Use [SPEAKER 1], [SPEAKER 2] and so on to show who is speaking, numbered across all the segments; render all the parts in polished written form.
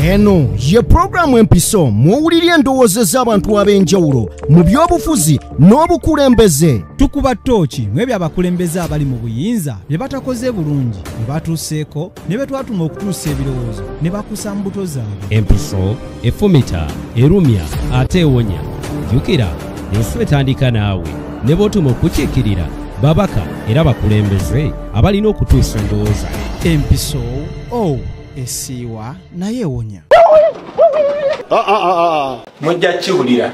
[SPEAKER 1] Eno ye pulogulaamu Empiso mw'owulira endowooza z'abantu ab'enjawulo mu by'obufuzi n'obukulembeze.
[SPEAKER 2] Tukuba ttooki mu ebyo abakulembeze abali mu buyinza bye batakoze bulungi, bye batuuseeko ne be twatuma okutuusa ebirowoozo ne bakusa mbuto zaabwe.
[SPEAKER 3] Empiso efumita, erumya ate ewonya. Jjukira ensi etandika naawe ne b'otuma okukiikirira babaka era bakulembeze abalina okutuusa endowooza.
[SPEAKER 2] Empiso o esiiwa naye ewonya.
[SPEAKER 4] Mujja kiwulira.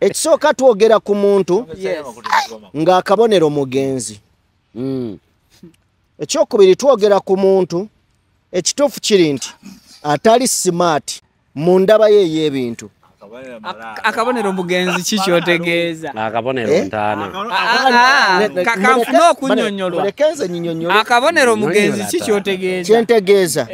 [SPEAKER 1] Ekisooka twogera ku muntu ng'akabonero mugenzi. Ekyokubiri twogera ku muntu ekituufu kiri nti atali smart mu ndaba ye ey'ebintu.
[SPEAKER 5] Akabonero mugenzi ki ky'otegeeza?
[SPEAKER 6] Akabonero ntaana.
[SPEAKER 5] Kanfune okunnyonnyolwa.
[SPEAKER 1] Muleke nze nnyinyonnyole.
[SPEAKER 5] Akabonero mugenzi ki ky'otegeeza?
[SPEAKER 1] Kyentegeeza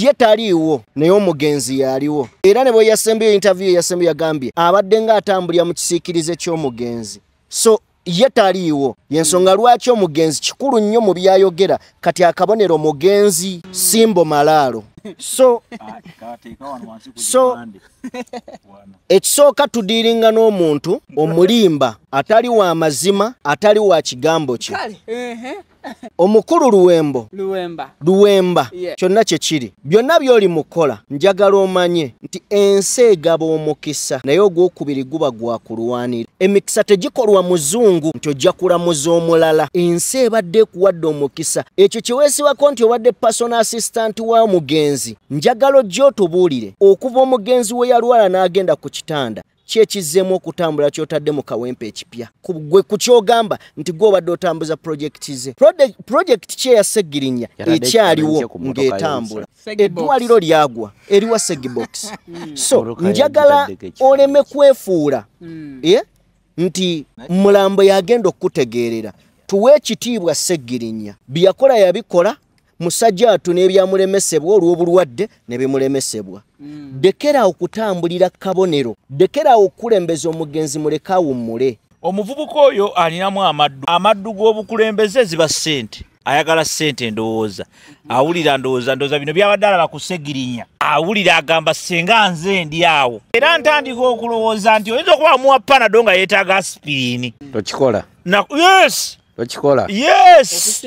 [SPEAKER 1] ye taliiwo naye omugenzi yaliwo. Era ne bwe yasembyeyo interview yasembyeyo yagambye abadde ng'atambulira mu kisiikirize ky'omugenzi. So ye taliiwo. Y'ensonga lwaki omugenzi kikulu nnyo mu by'ayogera. Kati akabonero mugenzi simbo malaalo. So ekisooka tudiiringa n'omuntu omulimba atali wa mazima atali wa kigambo kye. Omukulu Luwembo Luwemba kyonna kye kiri byonna by'oli mukola njagala omanye nti ensi egaba omukisa naye ogwokubiri guba gwa kulwanira. Emikisa tegikolwa muzungu nti ojja kulamuza omulala. Ensi ebadde ekuwadde omukisa, ekyo kye weesibako nti obadde personal assistant wa mugenzi. Njagala ojje otubuulire okuva omugenzi we yalwala n'agenda ku kitanda kyekizzeemu okutambula ky'otadde mu Kawempe ekipya. Gwe ku ky'ogamba nti gwe obadde otambuza projekiti ze. Projekiti ki eya Ssegirinya ekyaliwo ng'etambula? Eddwaliro lyagwa eriwa Segibox. So njagala oleme kwefuula nti mulambo yagenda okukutegeerera. Tuwe ekitiibwa Ssegirinya, bye yakola yabikola, musajja atu n'ebyamulemesebwa olw'obulwadde ne bimulemesebwa. Dekera okutambulira kabonero, dekera okukulembeza omugenzi muleke awummule.
[SPEAKER 4] Omuvubuka oyo alinamu amaddu, amaddu g'obukulembeze ziba ssente. Ayagala ssente ndowooza, awulira ndowooza bino byabadde alaba ku Ssegirinya, awulira agamba ssenga nze ndi awo. Era ntandika okulowooza nti oyinza okuba amuwa Panado nga yeetaaga aspirini.
[SPEAKER 6] Tokikola.
[SPEAKER 4] Yes!
[SPEAKER 6] Tokikola.
[SPEAKER 4] Yes!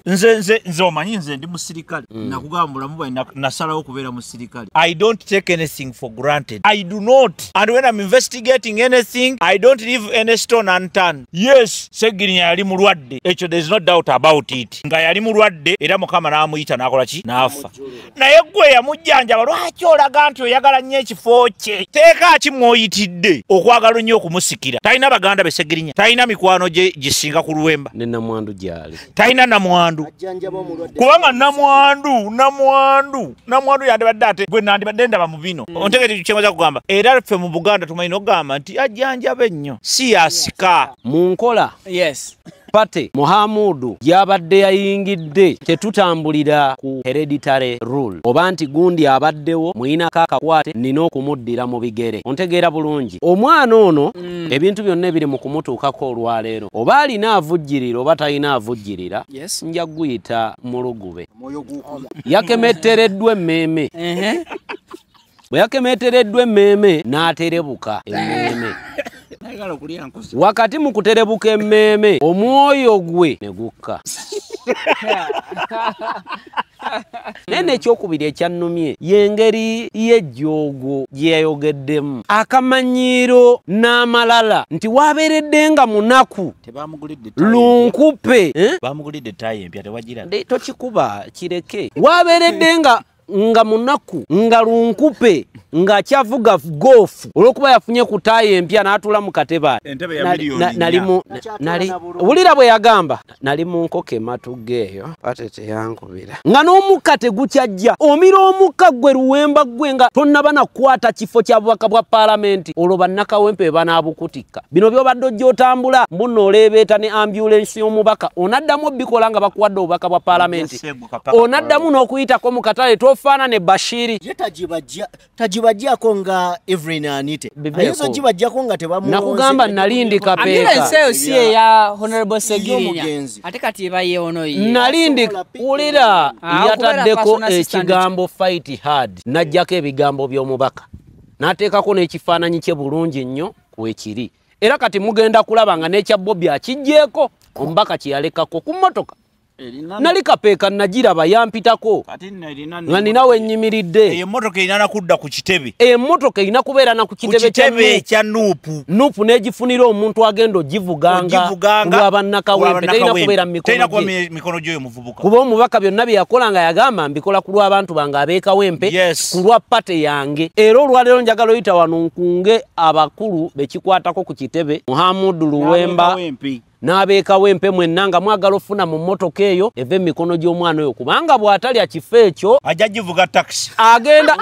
[SPEAKER 4] Nze omanyi nze ndi musirikale. Nakugamba mulamu bwange nasalawo okubeera musirikale. I don't take anything for granted. I do not. And when I'm investigating anything, I don't leave any stone unturned. Yes, Ssegirinya yali mulwadde. Ekyo there is no doubt about it. Nga yali mulwadde era Mukama n'amuyita n'akola ki? N'afa. Naye gwe yamujjanjaba lwaki olaga nti oyagala nnyo ekifo kye? Teeka ki mw'oyitidde okwagala nnyo okumusikira? Talina baganda be Ssegirinya. Talina mikwano gye gisinga ku Luwemba.
[SPEAKER 6] Ne namwandu gyali.
[SPEAKER 4] Talina namwandu. Kubanga namwandu yandibadde ate gwe nandibadde ndaba mu bino. Ontegedde kye nza kugamba. Era ffe mu Buganda tumanyi okugamba nti ajjanjaba ennyo si yasika.
[SPEAKER 6] Mu nkola.
[SPEAKER 5] Yes.
[SPEAKER 6] Pate Muhamudu yabadde yayingidde tetutambulira ku hereditary rule oba nti gundi abaddewo muyinako akakwate nina okumuddira mu bigere. Ontegeera bulungi omwana ono ebintu byonna ebiri mu kumutuukako olwaleero oba alina avujjirira oba talina avujjirira, nja guyita mulugube. Yakemettereddwa emmeeme. Bwe yakemettereddwa emmeeme n'aterebuka emmeeme. Wakati mu kuterebuka emmeeme omwoyo gwe ne gukka. Naye n'ekyokubiri ekyannumye y'engeri y'ejjoogo gye yayogeddemu akamanyiiro n'amalala nti waabeeredde nga munaku lunkupe.
[SPEAKER 4] Bamugulidde ttaayi empya tewagiraba.
[SPEAKER 6] Tokikuba kireke. Waabeeredde nga munaku nga lunkupe ng'akyavuga goofu olw'okuba yafunye ku ttaayi empya n'atuula mu katebe. Wulira bwe yagamba nali mu nkoko ematugga eyo ate teyankubira nga n'omukka tegukyajja. Omira omukka gwe Luwemba gwe nga tonnaba nakukwata kifo kya bubaka bwa paalamenti olwo bannakawempe banaabukutikka. Bino by'obadde ojja otambula mbunno oleebeeta ne ambulensi y'omubaka onaddamu obikola nga bakuwadde obubaka bwa paalamenti, onaddamu n'okuyitako mu katale tofaana ne Bashiri.
[SPEAKER 1] Ye Tagibajjako nga Evelyn Anite. Ayinza ogibajjako nga tebamulonze.
[SPEAKER 6] Nakugamba nalindi Kapeeka.
[SPEAKER 5] Ambulance eyo si eya Honorable Segirinya. Ate kati eba ye ono ye.
[SPEAKER 6] Nalindi wulira yataddeko ekigambo fight hard. N'ajjako ebigambo by'omubaka. N'ateekako n'ekifaananyi kye bulungi nnyo kwekiri. Era kati mugenda kulaba nga n'ekya Bobi akiggyeko omubaka kye yalekako ku mmotoka. Nali Kapeeka nagiraba yampitako nga nina we nnyimiridde.
[SPEAKER 4] Emmotoka erina na kudda ku kitebe.
[SPEAKER 6] Emmotoka erina kubeera na ku kitebe
[SPEAKER 4] kya NUP.
[SPEAKER 6] NUP n'egifunira omuntu agenda ogivuganga ku lw'abannakawempe. Terina kubeera mu mikono
[SPEAKER 4] gy'oyo muvubuka.
[SPEAKER 6] Kuba omubaka byonna bye yakola nga yagamba mbikola ku lw'abantu bange ab'e Kawempe, ku lwa pate yange. Era olwaleero njagala oyita wano nkunge abakulu bekikwatako ku kitebe, Muhammadu Luwemba n'ab'e Kawempe mwenna nga mwagala ofuna mu mmotoka eyo eva emikono gy'omwana oyo, kubanga bw'atalya kifo ekyo
[SPEAKER 4] ajja givuga taxi,
[SPEAKER 6] agenda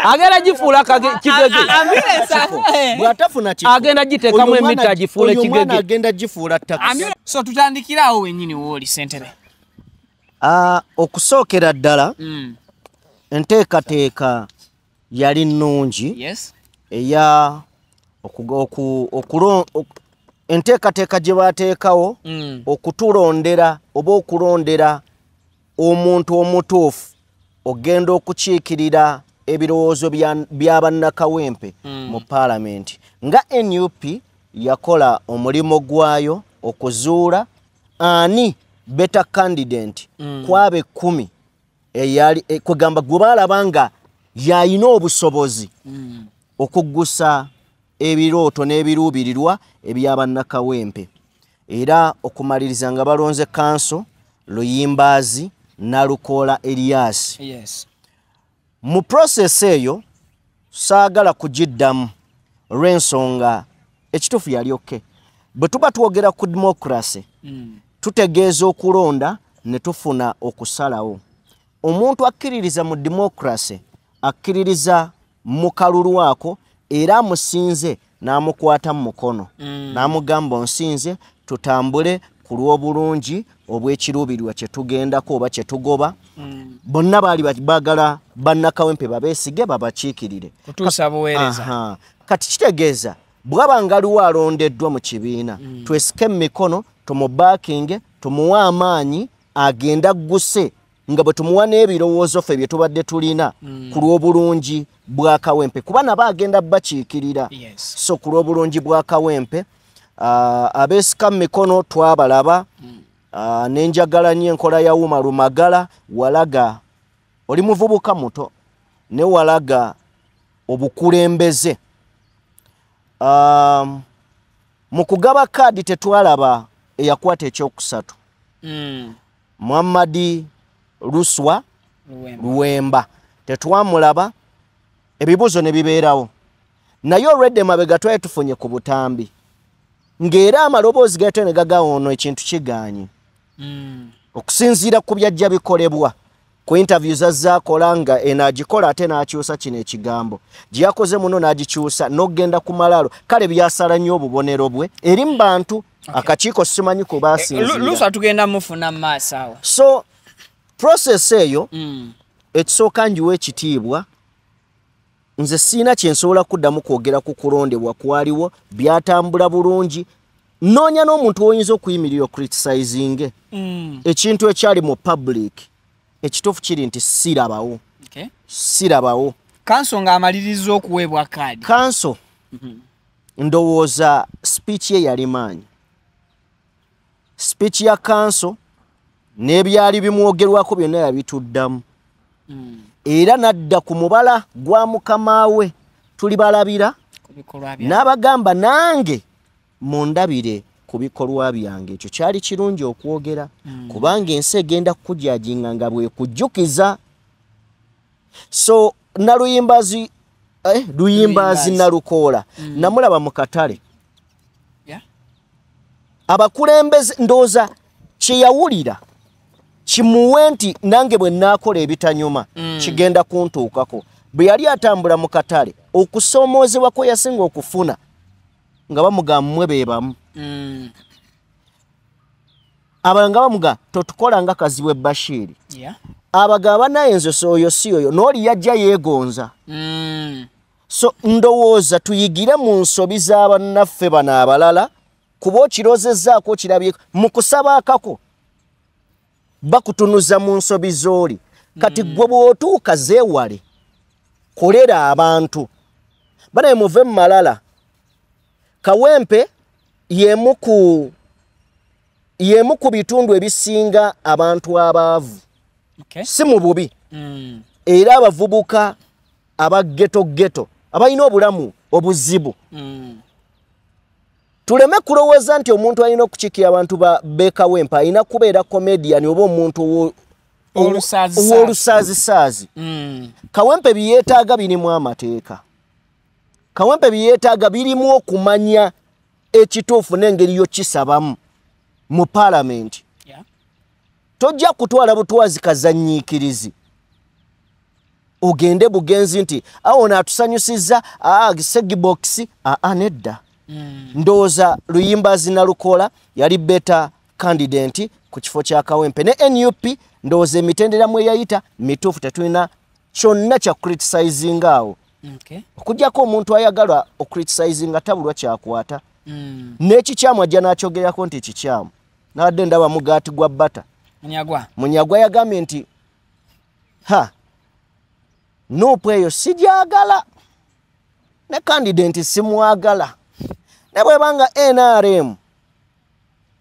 [SPEAKER 6] agenda gifuula kigege,
[SPEAKER 1] bw'atafuna kifo
[SPEAKER 6] agenda giteekamu emiti agifuule kigege,
[SPEAKER 1] agenda gifuula taxi.
[SPEAKER 5] So tutandikira awo wennyini wooli ssentebe.
[SPEAKER 1] Okusookera ddala enteekateeka yali nnungi eya enteekateeka gye baateekawo okutulondera oba okulondera omuntu omutuufu ogenda okukiikirira ebirowoozo bya bannakawempe mu paalamenti. Nga NUP yakola omulimu gwayo okuzuula ani better candidate kw'abo 10 eyali kugamba gwe baalaba nga yalina obusobozi okuggusa ebirooto n'ebiruubirirwa eby'abannakawempe. Era okumaliriza nga balonze kanso Luyimbazi Nalukoola Elias. Mu process eyo saagala kugiddamu olw'ensonga ekituufu yali okay. Bwe tuba twogera ku democracy tutegeeza okulonda ne tufuna okusalawo. Omuntu akkiririza mu democracy akkiririza mu kalulu ako era amusinze n'amukwata mu mukono n'amugamba onsinze tutambule ku lw'obulungi obw'ekiruubirirwa kye tugendako oba kye tugoba. Bonna baali baagala bannakawempe babeesige babakiikirire
[SPEAKER 5] kutuusa buweereza.
[SPEAKER 1] Kati kitegeeza bw'aba nga aliwo alondeddwa mu kibiina twesike mu mikono tumubaakinge tumuwe amaanyi agenda agguse nga bwe tumuwa n'ebirowoozo ffe bye tubadde tulina ku lw'obulungi bwa Kawempe, kuba nabo agenda bakiikirira. So ku lw'obulungi bwa Kawempe abeesika mu mikono twabalaba. Nenjagala nnyo enkola ya Umar Lumagala, walaga oli muvubuka muto ne walaga obukulembeze. Mu kugaba kaadi tetwalaba eyakwata ekyokusatu, Muhammadi Luswa Luwemba tetwamulaba, ebibuuzo ne bibeerawo. Naye olwedde mabega twali tufunye ku butambi ng'era amaloboozi gato ne gagawa ono ekintu kigaanye. Okusinziira ku byajja bikolebwa ku interviews azaakola nga eno agikola ate n'akyusa kino ekigambo gye yakoze muno n'agikyusa n'okugenda ku malaalo, kale byasala nnyo obubonero bwe eri mu bantu. Akakiiko simanyi ku baasinziira.
[SPEAKER 5] Luswa tugenda mufuna mu maaso awo.
[SPEAKER 1] So process eyo ekisooka njiwa ekitiibwa. Nze siina kye nsobola kuddamu kwogera ku kulondebwa kwaliwo, byatambula bulungi. Noonya n'omuntu oyinza okuyimirira ocriticizing ekintu ekyali mu public. Ekituufu kiri nti sirabawo. Sirabawo.
[SPEAKER 5] Kanso ng'amaliriza okuweebwa kaadi.
[SPEAKER 1] Kanso ndowooza speech ye yali maanyi. Speech ya kanso n'ebyali bimwogerwako byonna yabituddamu. Era n'adda ku mubala gwa mukama we tulibalabira n'abagamba nange mundabire ku bikolwa byange. Ekyo kyali kirungi okwogera kubanga ensi egenda kukujajinga nga bwekujjukiza. So Naluyimbazi Luyimbazi Nalukoola namulaba mu katale. Abakulembeze ndowooza kye yawulira kimuwe nti nange bwe naakola ebitanyuma kigenda kuntuukako. Bwe yali atambula mu katale okusoomoozebwa kwe yasinga okufuna nga bamugamba mmwe be bamu. Abalala nga bamugamba totukola nga Kazibwe Bashiri. Abagaba naye nze oyo si oyo n'oli yajja yeegonza. So ndowooza tuyigire mu nsobi z'abannaffe bano abalala, kuba okirozezzaako okirabyeko mu kusaba akako bakutunuza mu nsobi z'oli. Kati gwe bw'otuuka zeewale, kolera abantu. Banaye muve mu malala. Kawempe y'emu ku bitundu ebisinga abantu abaavu. Si mu bubi. Era abavubuka aba ghetto ghetto abalina obulamu obuzibu. Tuleme kulowooza nti omuntu alina okukiikirira abantu b'e Kawempe alina kubeera comedian oba omuntu ow'olusaazisaazi. Kawempe byeyeetaaga birimu amateeka. Kawempe byeyeetaaga birimu okumanya ekituufu n'engeri y'okisabamu mu paalamenti. Tojja kutwala butwazi kazannyiikirizi ogende bugenzi nti awo naatusanyusizza segibokisi. Nedda. Ndowooza Luyimbazi Nalukola yali better candidate ku kifo kya Kawempe. Ne NUP ndowooza emitendera mwe yayita mituufu, tetulina kyonna kya criticizing awo. Okuggyako omuntu ayagala ocriticinga tabulwa kyakwata. N'ekikyamu ajja n'akyogerako nti kikyamu. Nabadde ndaba mugaati gwa bata. Munyagwa yagambye nti ha NUP eyo sigyagala ne candidate simwagala, ne bwebanga NRM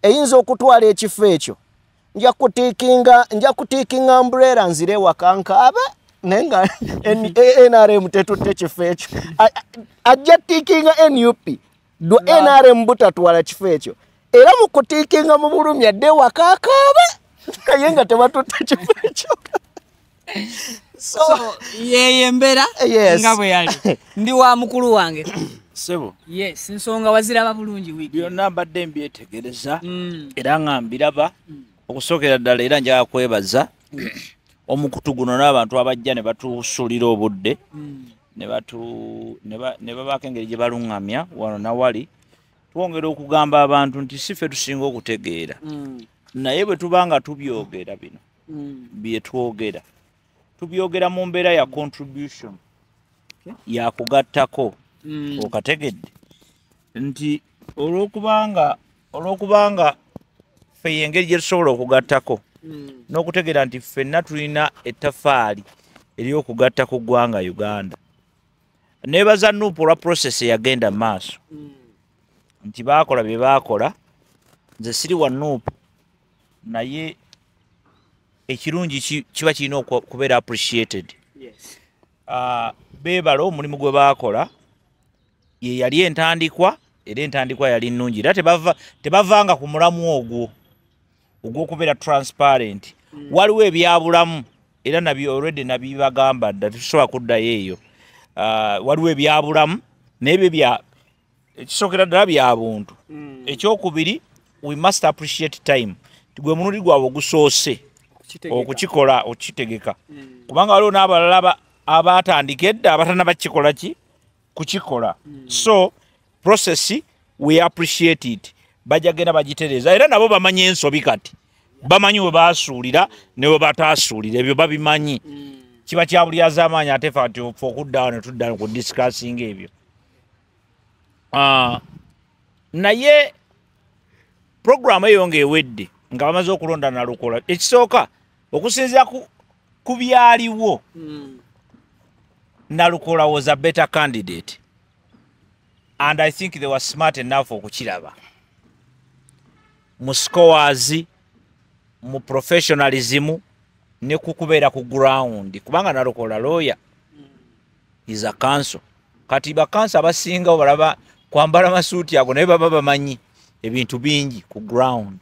[SPEAKER 1] eyinza okutwala ekifo ekyo nja kutiikinga umbrella nzire waka nkaabe, naye nga NRM tetutte ekifo ekyo. Ajja tiikinga NUP NRM butatwala kifo ekyo, era mu kutiikinga mu bulumi adde waka akaabe naye nga tebatutte kifo ekyo. So
[SPEAKER 5] yeye embeera nga bwe yali. Ndi wa mukulu wange.
[SPEAKER 4] Sebo.
[SPEAKER 5] Yes, nsonga waziraba bulungi wiiki.
[SPEAKER 4] Byonna mbadde mbyetegereza era nga mbiraba. Okusookera ddala era njagala kwebaza omukutu guno n'abantu abajja ne batusuulira obudde ne babaako engeri gye baluŋŋamya wano nawali. Twongera okugamba abantu nti si ffe tusinga okutegeera, naye bwe tuba nga tubyogera bino bye twogera, tubyogera mu mbeera ya contribution, ya kugattako. Okategedde nti olwokubanga ffe y'engeri gye tusobola okugattako n'okutegeera nti ffenna tulina ettaffaali ery'okugatta ku ggwanga Uganda. Neebaza NUP olwa process eyagenda mu maaso nti baakola bye baakola. Nze siri wa NUP, naye ekirungi kiba kirina okubeera appreciated. Beebala omulimu gwe baakola, ye yali entandikwa, era entandikwa yali nnungi, era tebavanga ku mulamu ogwo ogw'okubeera transparent. Waliwo ebyabulamu era nabyo already nabibagamba dda, tetusobola kuddayo eyo. Waliwo ebyabulamu naye ebyo ekisookera ddala bya buntu. Ekyokubiri, we must appreciate time. Gwe mulundi gwabwe ogusoose okukikola, okukitegeka, kubanga waliwo n'abalala abatandika edda abatannaba kukikola ki kukikola. So process we appreciate it, bajja genda bagitereeza, era nabo bamanyi ensobi kati, bamanyi we baasuulira ne we bataasuulira, ebyo babimanyi. Kiba kya buli az'amaanyi ate ffe ati ffe okudda wano tudda ku discussing ebyo. Naye programu eyo ng'ewedde nga bamaze okulonda Nalukola, ekisooka okusinziira ku byaliwo, Nalukola was a better candidate and I think they were smart enough okukiraba mu scores, mu professionalism ne kukubeera ku ground, kubanga Nalukola lawyer, is a counsel. Kati bakansa abasinga balaba kwambala masuuti ago naye baba bamanyi ebintu bingi ku ground,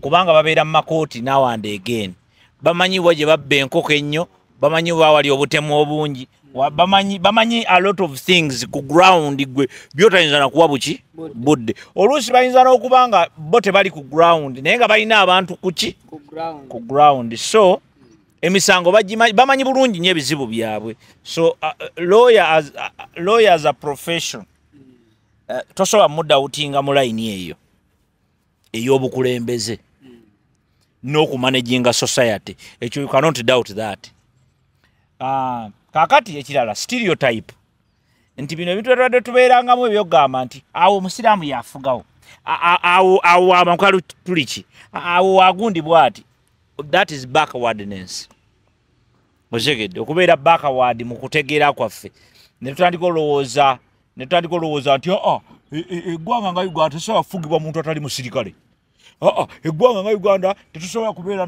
[SPEAKER 4] kubanga babeera mu makooti now and again, bamanyi wa gye babba enkoko ennyo, bamanyi wa wali obutemu obungi, bamanyi a lot of things ku ground gwe byotayinza nakuwa buki budde. Oluusi bayinza n'okuba nga bo tebali ku ground naye nga balina abantu kuki ku ground. So emisango bamanyi bulungi nnyo ebizibu byabwe. So lawyer as a profession, tosobola mudawutinga mu layini eyo ey'obukulembeze. n'okumanaginga society. Ekyo you cannot doubt that. Kaakati ekirala stereotype nti bino ebintu twabadde tubeerangamu ebyokugamba nti awo omusiraamu yafugawo, awo amakwalu tuliki, awo agundi bwati, that is backwardness. Otegedde okubeera backward mu kutegeera kwaffe ne tutandika olowooza nti eggwanga nga Uganda tesobola kufugibwa muntu atali musirikale, eggwanga nga Uganda tetusobola kubeera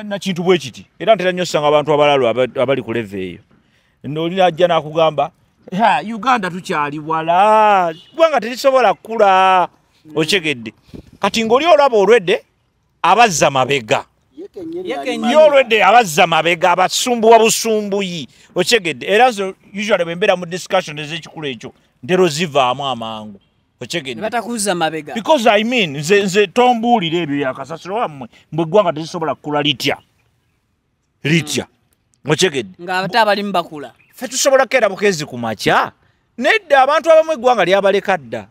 [SPEAKER 4] na kintu bwe kiti. Era ntera nnyo osanga abantu abalalo abali ku level eyo nolina ajja n'akugamba Uganda tukyali wala, eggwanga terisobola kkula. Otegedde kati ng'oli olaba olwedde abazza mabega, ye olwedde abazza mabega abasumbuwa busumbuyi. Otegedde era nze usually bwe mbeera mu discussion ez'ekikulu ekyo ntero zivaamu amangu. Otegedde
[SPEAKER 5] batakuza mabega
[SPEAKER 4] because I mean nze tombuulira ebyo byakasasiro wammwe mbwe eggwanga terisobola kkula litya litya. Otegedde
[SPEAKER 5] ng'ate abalimu bakula,
[SPEAKER 4] ffe tusobola kukeera bukeezi ku makya. Nedda abantu abamu eggwanga lyabaleka dda.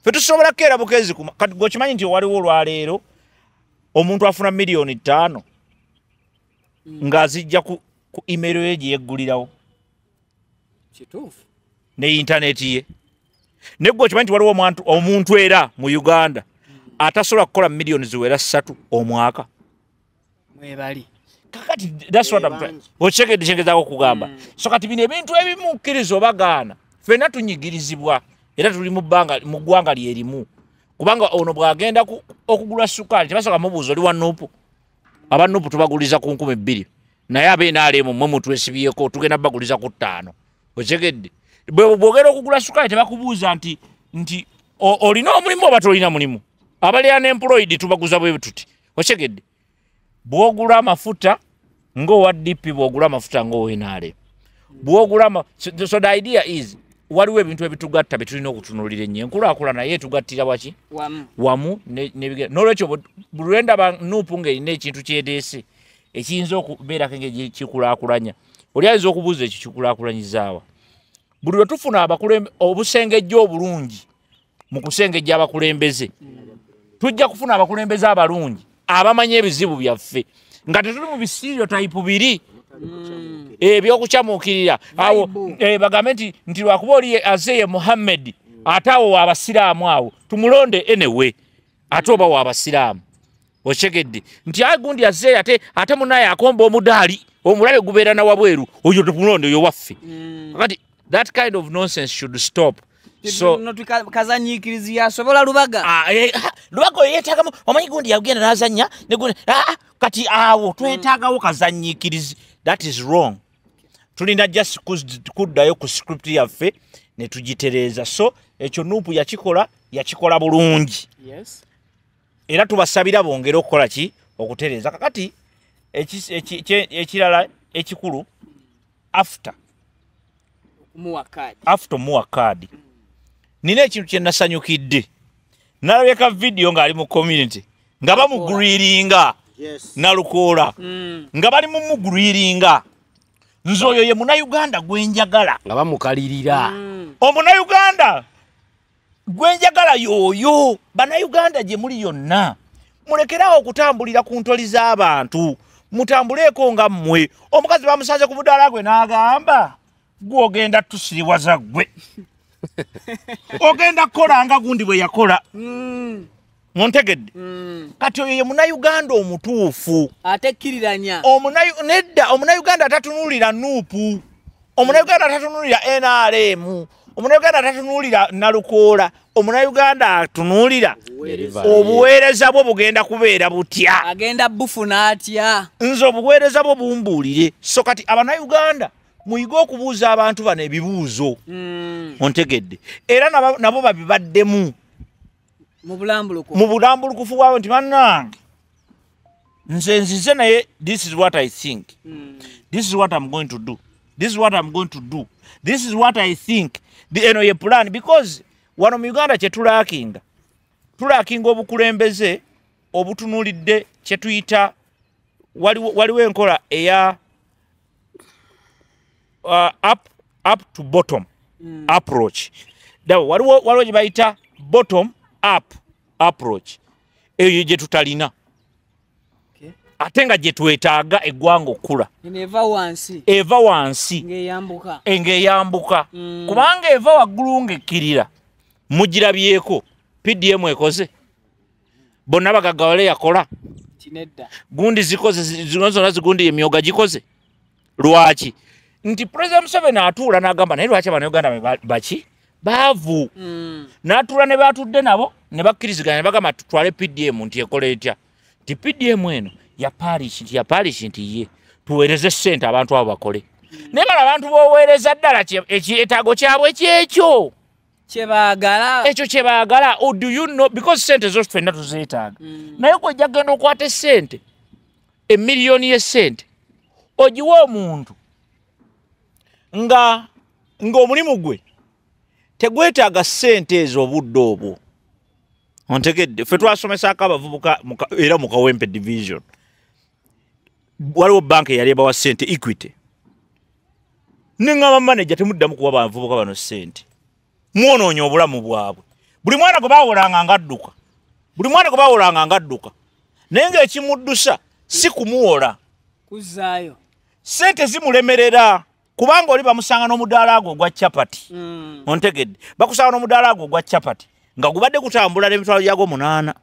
[SPEAKER 4] Ffe tusobola kukeera bukeezi ku kati gwe okimanyi nti waliwo olwaleero omuntu afuna 5 miliyoni ng'azijja ku email ye gye yeggulirawo
[SPEAKER 5] kituufu
[SPEAKER 4] ne intaneti ye. Ne gwe okimanyi nti waliwo omuntu era mu Uganda atasobola kukola 3 miliyoni omwaka
[SPEAKER 5] mwebali.
[SPEAKER 4] Kakati that's what I'm trying. Otegedde kyengezaako okugamba. So kati bino ebintu ebimu kkiriza obagaana ffenna tunyigirizibwa era tuli mu ggwanga lyerimu. Kubanga ono bw'agenda okugula sukaali tebasooka mubuuza oli wa Nuupu. Aba Nuupu tubaguliza ku 2,000 naye ab'NRM mmwe mutwesibyeko tugenda baguliza ku 5. Otegedde bw'ogenda okugula sukaali tebakubuuza nti olina omulimu oba tolina mulimu. Abali unemployed tubaguza bwe tuti. Otegedde bw'ogula amafuta ng'owa DP, bw'ogula amafuta ng'owa NRM, bw'ogula. So the idea is waliwo ebintu ebitugatta bye tulina okutunuulira ennyo. Enkulaakulana naye etugattira waki wamu n'ebigere. N'olwekyo buli lwe ndaba Nuupu ng'erina ekintu kyedeese ekiyinza okubeerako engeri kikulaakulanya, oli ayinza okubuuza ekyo kikulaakulanyizaawa. Buli lwe tufuna obusengejja obulungi mu kusengejja abakulembeze, tujja kufuna abakulembeze abalungi abamanyi ebizibu byaffe nga tetuli mu bistereotype biri ebyokukyamuukirira awo bagambe nti lwakuba oli azeye Muhammad ate awo waabasiraamu awo tumulonde anyway ate oba waabasiraamu. Otegedde nti ayi gundi azeeye ate munaye akomba omudaali omulabe gubeera na wabweru oyo tumulonde oyo waffe. Kakati that kind of nonsense should stop. So
[SPEAKER 5] kazanyiikirizi yasobola Lubaga.
[SPEAKER 4] Lubaga oyo yeetaagamu omanyi gundi yagenda n'azannya ne gundi kati awo twetaagawo kazanyiikirizi. That is wrong. Tulina just kuddayo ku script yaffe ne tugitereeza. So ekyo Nuupu yakikola bulungi.
[SPEAKER 5] Yes.
[SPEAKER 4] Era tubasabira bongere okukola ki okutereeza. Kakati ekirala ekikulu after muwa kaadi nina ekintu kye nasanyukidde. Nalabye video ng'ali mu community nga bamugriringa.
[SPEAKER 1] Yes.
[SPEAKER 4] Nalukoola nga bali mu mugriringa. Nze oyo ye Munnayuganda gwe njagala
[SPEAKER 6] nga bamukalirira.
[SPEAKER 4] Omunnayuganda gwe njagala y'oyo. Bannayuganda gye muli yonna mulekerawo okutambulira ku ntoli z'abantu, mutambuleeko nga mmwe. Omukazi bamusanze ku mudaala gwe n'agamba gwe ogenda tusiriwaza ggwe ogenda kukola nga gundi bwe yakola. Muntegedde kati oyo ye Munnayuganda omutuufu
[SPEAKER 5] atekkiriranya.
[SPEAKER 4] Nedda Omunnayuganda atatunuulira Nuupu, Omunnayuganda atatunuulira NRM, Omunnayuganda atatunuulira Nalukoola, Omunnayuganda atunuulira obuweereza bwo bugenda kubeera butya,
[SPEAKER 5] agenda bufuna atya.
[SPEAKER 4] Nze obuweereza bwo bumbuulire. So kati Abannayuganda muyige okubuuza abantu bano ebibuuzo. Ontegedde era nabo babibaddemu
[SPEAKER 5] mu
[SPEAKER 4] bulambulukufu bwabwe nti bannange nze nzize naye this is what I think, this is what I'm going to do, this is what I'm going to do, this is what I think. Eno ye plan. Because wano mu Uganda kye tulaakinga obukulembeze obutunuulidde kye tuyita waliwo enkola eya up to bottom approach. Waliwo gye bayita bottom up approach, eyo gye tutalina. Ate nga gye twetaaga eggwanga okukula. Eva wansi. Ng'eyambuka. Kubanga eva waggulu ng'ekkirira. Mugirabyeko PDM ekoze. Bonna bagaggawale yakola. Gundi zikoze zino zonna zigundi emyoga gikoze. Lwaki? Nti President Museveni atuula n'agamba naye lwaki Abannayuganda baki? Baavu. N'atuula ne baatudde nabo ne bakkiriziganya ne bagamba tutwale PDM nti ekola etya. Nti PDM eno ya parish nti ya parish nti ye tuweereze ssente abantu abo bakole. Naye bano abantu b'oweereza ddala ekyetaago kyabwe kyekyo.
[SPEAKER 5] Kyebaagala.
[SPEAKER 4] Ekyo kyebaagala. Oh, do you know? Because ssente zo ffenna tuzeetaaga. Naye gwe ojja kugenda okwata essente, emiliyoni y'essente, ogiwe omuntu nga ng'omulimu gwe tegwetaaga ssente ezo obudde obwo. Ontegedde, ffe twasomesaako abavubuka era mu Kawempe division. Waliwo banka eyali ebawa ssente Equity. Ne ŋŋamba manager temuddamu kuwa bavubuka bano ssente. Mwonoonye obulamu bwabwe. Buli mwana gwe baawolanga ng'adduka. Buli mwana gwe baawolanga ng'adduka. Naye ng'ekimuddusa si kumuwola.
[SPEAKER 5] Kuzzaayo.
[SPEAKER 4] Ssente zimulemerera. Kubanga oli bamusanga n'omudaala gwo ogwa chapati. Ontegedde. Bakusanga n'omudaala gwo ogwa chapati. Nga gubadde gutambula n'emitwalo gyagwo 8.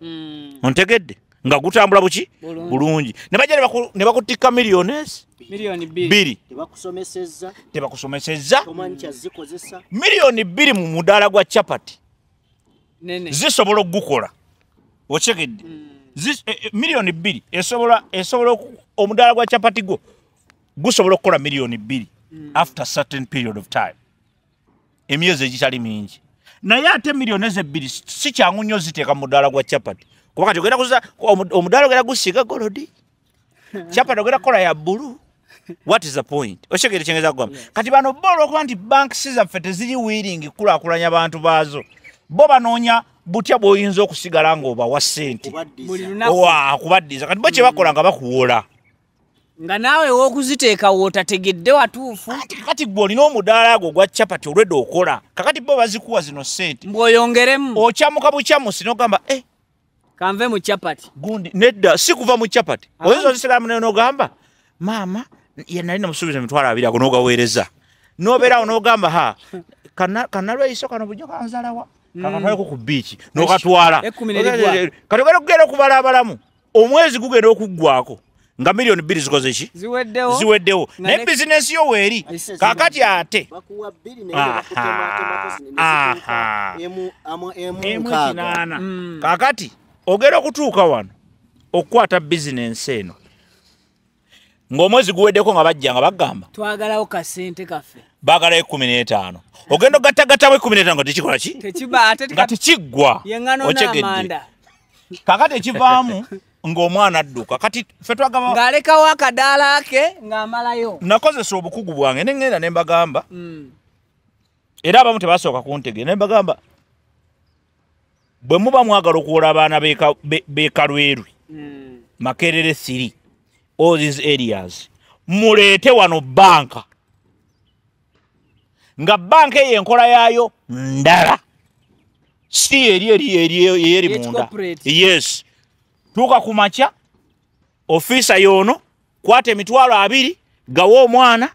[SPEAKER 4] Ontegedde. Nga gutambula buki? Bulungi. Ne bajja ne bakutikka millionaires.
[SPEAKER 5] Milioni 2.
[SPEAKER 1] Tebakusomesezza.
[SPEAKER 4] Tebakusomesezza.
[SPEAKER 1] Tomanyi kyazikozesa.
[SPEAKER 4] Milioni 2 mu mudaala gwa chapati.
[SPEAKER 5] Nene.
[SPEAKER 4] Zisobola okugukola. Otegedde. Milioni 2 esobola omudaala gwa chapati gwo gusobola okukola milioni 2 after certain period of time. Emyezi egitali mingi. Naye ate milioni ezo 2 si kyangu nnyo ziteeka mu mudaala gwa chapati. Kuba kati ogenda kuza omudaala ogenda gusiiga golodi. Chapati ogenda kukola ya bbulu. What is the point? Oshegere kyengeza kugamba. Kati bano bo olw'okuba nti banks zaffe teziri willing kukulaakulanya bantu baazo. Bo banoonya butya bw'oyinza okusigala ng'obawa ssente. Kubaddiza. Kati bo kye bakola nga bakuwola.
[SPEAKER 5] Nga naawe w'okuziteeka w'otategedde watuufu.
[SPEAKER 4] Kati gwe olina omudaala gwo ogwa chapati olwedde okola. Kakati bo bazikuwa zino ssente.
[SPEAKER 5] Mbw'oyongeremu.
[SPEAKER 4] Okyamuka bukyamusi n'ogamba
[SPEAKER 5] kanve mu chapati.
[SPEAKER 4] Gundi nedda si kuva mu chapati. Oyinza ozisigala munene n'ogamba maama ye nali namusuubiza emitwalo 2 ago n'ogaweereza. N'obeerawo n'ogamba ha kanalweyiso kano bulijjo kanzalawa. Kakatwaleko ku bbiiki n'okatwala. Kati ogenda okugenda okubala abalamu omwezi gugenda okuggwako nga milioni 2 zikoze ki? Ziweddewo. Naye bizinensi yo weeri. Kaakati ate
[SPEAKER 1] bakuwa 2 naye bakutematema emu 8.
[SPEAKER 4] Kaakati ogenda okutuuka wano okukwata bizinensi eno ng'omwezi guweddeko nga bajja nga bagamba
[SPEAKER 5] twagalawo kasente kaffe.
[SPEAKER 4] Baagalayo 15. Ogenda ogattagattamu 15 nga tekikola ki? Nga tekiggwa.
[SPEAKER 5] Otegedde.
[SPEAKER 4] Kaakati ekivaamu ng'omwana adduka. Kati ffe twagamba
[SPEAKER 5] ng'alekawo akadaala ke ng'amalayo.
[SPEAKER 4] Nakozesa obukugu bwange ne ŋŋenda ne mbagamba. Era abamu tebasooka kuntegeera ne mbagamba bwe muba mwagala okuwola abaana b'e Kalwerwe, Makerere 3, all these areas, muleete wano banka. Nga banka eyo enkola yaayo ndala. Si eri munda. Yes. Tuuka ku makya, ofiisa y'ono, kwata emitwalo 2, gawa omwana,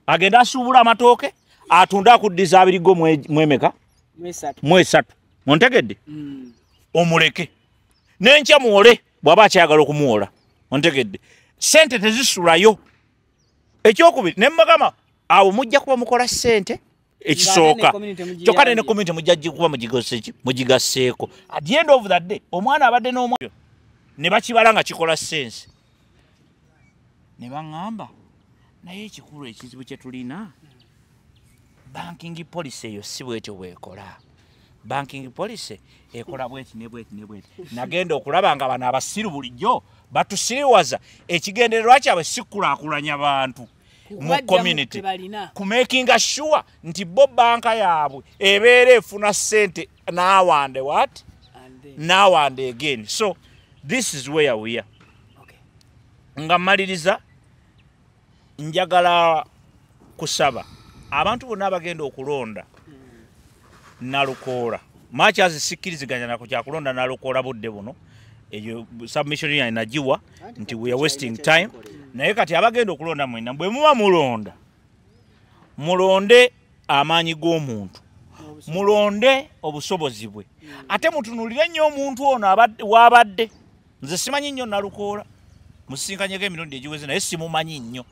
[SPEAKER 4] agenda asuubula amatooke, atunde akuddiza 2 go mwemeka? Mu3. Ontegedde? Omuleke. N'enkya muwole bw'aba akyayagala okumuwola. Ontegedde. Ssente tezisulayo. Ekyokubiri ne mbagamba awo mujja kuba mukola ssente ekisooka. Kyokka ne community mujja kuba mugigasseeko. At the end of the day omwana abadde n'omwana ne bakibala nga kikola sense. Ne baŋŋamba naye ekikulu ekizibu kye tulina banking policy eyo si bwetyo bw'ekola. Banking policy ekola bweti ne bweti ne bweti. Nagenda okulaba nga bano abasiru bulijjo batusiriwaza ekigendererwa kyabwe si kulaakulanya bantu mu community. Ku making sure nti bo banka yaabwe ebeera efuna ssente now and what? Now and again. So this is where we are.
[SPEAKER 5] Okay.
[SPEAKER 4] Nga mmaliriza njagala kusaba abantu bonna abagenda okulonda Nalukoola. Much as sikkiriziganya nako kyakulonda Nalukoola budde buno, Eyo submission yange nagiwa nti we are wasting time. Naye kati abagenda okulonda mwenna bwe muba mulonda, mulonde amaanyi g'omuntu, mulonde obusobozi bwe, ate mutunuulire nnyo omuntu ono wabadde. Nze simanyi nnyo Nalukoola, musinkanyeko emirundi egiweze naye simumanyi nnyo.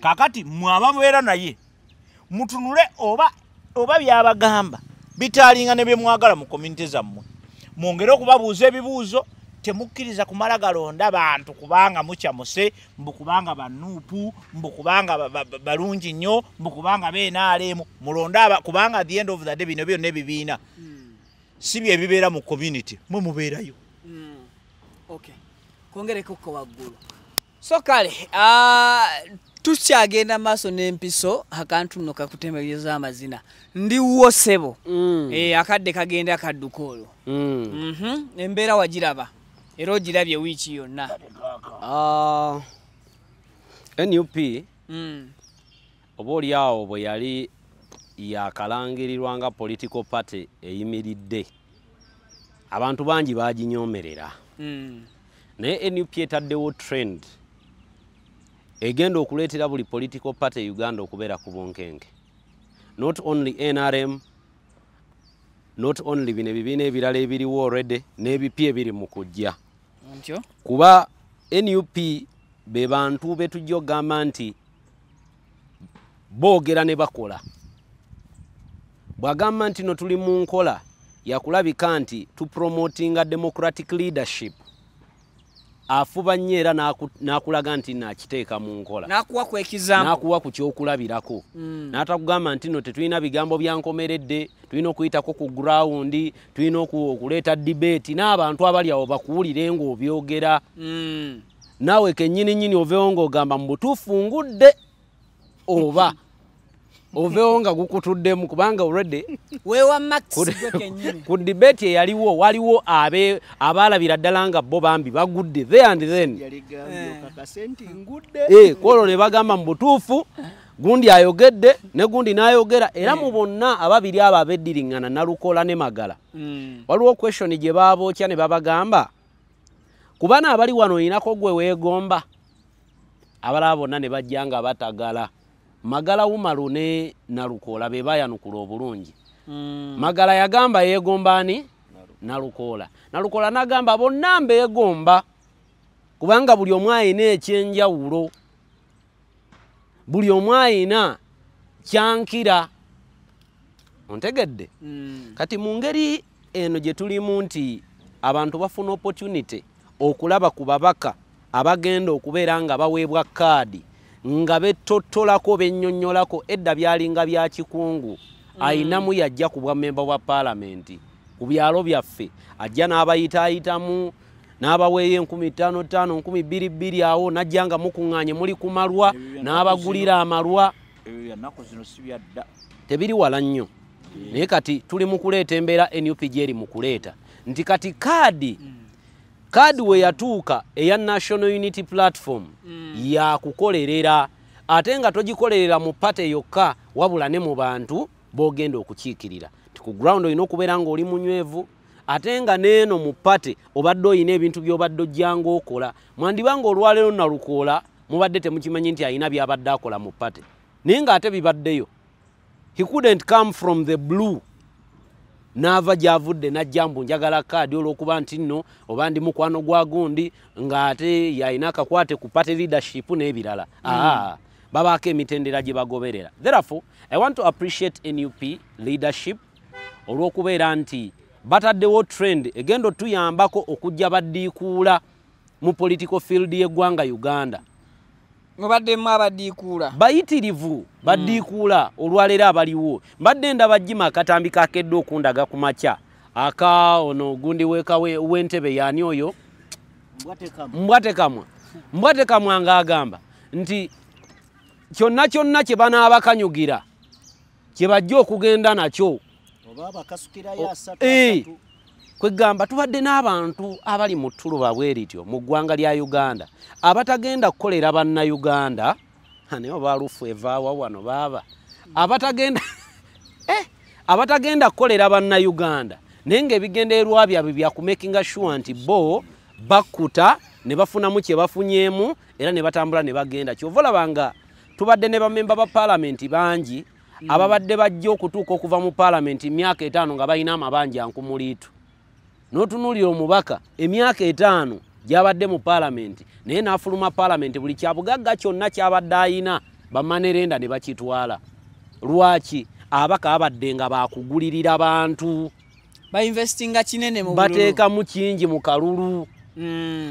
[SPEAKER 4] Kaakati mmwe abamubeera naye mutunule oba byabagamba bitaalinga ne bye mwagala mu community zammwe, mwongere okubabuuza ebibuuzo. Temukkiriza kumala galonda bantu kubanga mukyamuse, mbu kubanga banuupu, mbu kubanga balungi nnyo, mbu kubanga BNRM. Mulonde kubanga at the end of the day bino byonna ebibiina si bye bibeera mu community, mwe mubeerayo.
[SPEAKER 5] Okay, kwongereko ko waggulu. So kale tukyagenda maaso n'empiso, akantu nno kakutemeryeza amazina. Ndiwo ssebo. Akadde kagenda kadduka olwo. Embeera wagiraba era ogirabye wiiki yonna.
[SPEAKER 6] NUP oba oli awo bwe yali yakalangirirwa nga political party eyimiridde, abantu bangi baginyoomerera. Naye NUP etaddewo trend egenda okuleetera buli political party e Uganda okubeera ku bunkenke. Not only NRM, not only bino ebibiina ebirala ebiriwo already n'ebipya ebiri mu kujja. Kuba NUP be bantu be tujja okugamba nti boogera ne bakola. Bw'agamba nti no tuli mu nkola yakulabika nti tupromotinga democratic leadership, afuba nnyo era n'akulaga nti nakiteeka mu nkola, n'akuwa ku kyokulabirako, n'atakugamba nti no tetulina bigambo bya nkomeredde, tulina okuyitako ku ground, tulina okuleeta debate n'abantu abali awo bakuwulire ng'obyogera. Naawe kennyini nnyini oveewo ng'ogamba mu butuufu ngudde, oba oveewo nga gukutuddemu, kubanga already
[SPEAKER 5] weewa max gwe kennyini.
[SPEAKER 6] Ku debate eyaliwo waliwo abaalabira ddala nga bo bambi bagudde there and then. Kwolwo ne bagamba mu butuufu gundi ayogedde ne gundi n'ayogera, era mu bonna ababiri abo abeddiriŋŋana Nalukoola ne Magala, waliwo question gye baabookya ne babagamba kubana abali wano oyinako gwe weegomba, abalala bonna ne bajja nga batagala. Magala Umaru ne Nalukoola be bayanukula obulungi. Magala yagamba yeegomba ani? Nalukoola. Nalukoola n'agamba bonna mbeegomba, kubanga buli omu ayina ekyenjawulo, buli omu ayina kyankira. Ontegedde? Kati mu ngeri eno gye tulimu nti abantu bafuna opportunity okulaba ku babaka abagenda okubeera nga baweebwa kaadi nga bettotolako bennyonnyolako. Edda byalinga bya kikungu, ayinamu yajja ku bwa memba bwa paalamenti ku byalo byaffe, ajja n'abayitaayitamu n'abaweeyo 5,000 5,000 2,000 awo, n'ajja nga mukuŋŋaanye muli ku malwa n'abagulira amalwa. Tebiri wala nnyo. Naye kati tuli mu kuleeta embeera NUP gy'eri mu kuleeta nti kati kaadi we yatuuka eya National Unity Platform yakukolerera, ate nga togikolerera mu party yokka wabula ne mu bantu b'ogenda okukiikirira. Nti ku ground olina okubeera ng'oli munywevu, ate nga n'eno mu party obadde oyina ebintu by'obadde ojjanga okola. Mwandiba ng'olwaleero Nalukoola mubadde temukimanyi nti alina by'abadde akola mu party, naye ng'ate bibaddeyo. He couldn't come from the blue n'ava gy'avudde n'ajja mbu njagala kaadi olw'okuba nti nno oba ndi mukwano gwa gundi ng'ate yalina akakwate ku party leadership n'ebirala. Babaako emitendera gye bagoberera. Therefore, I want to appreciate NUP leadership olw'okubeera nti bataddewo trend egenda otuyambako okujja baddiikuula mu political field y'eggwanga Uganda.
[SPEAKER 5] Mubaddemu abadiikuula
[SPEAKER 6] bayitirivu badiikuula olwaleero abaliwo. Mbadde ndaba Jima akatambi kakedde okundaga ku makya aka ono gundi w'entebe yaani oyo Mbwatekamwa. Mbwatekamwa ng'agamba nti kyonna kyonna kye banaabakanyugira kye bajja okugenda nakyo kwegamba tubadde n'abantu abali mu ttuluba bwe lityo mu ggwanga lya Uganda abatagenda kukolera bannayuganda, naye oba alufu evaawa wano baaba abatagenda abatagenda kukolera bannayuganda, naye ng'ebigendererwa byabwe bya kumakinga sure nti bo Bakkuta ne bafunamu kye bafunyeemu era ne batambula ne bagenda. Kyova olaba nga tubadde ne bamemba ba paalamenti bangi ababadde bajja okutuuka okuva mu paalamenti emyaka 5 nga balina amabanja nkumuliitu. N'otunuulira omubaka emyaka 5 gy'abadde mu paalamenti naye n'afuluma paalamenti buli kyabugagga kyonna ky'abadde ayina bamanerenda ne bakitwala. Lwaki? Ababaka abadde nga bakugulirira bantu,
[SPEAKER 5] bainvestinga kinene mu bululu,
[SPEAKER 6] bateekamu kingi mu kalulu,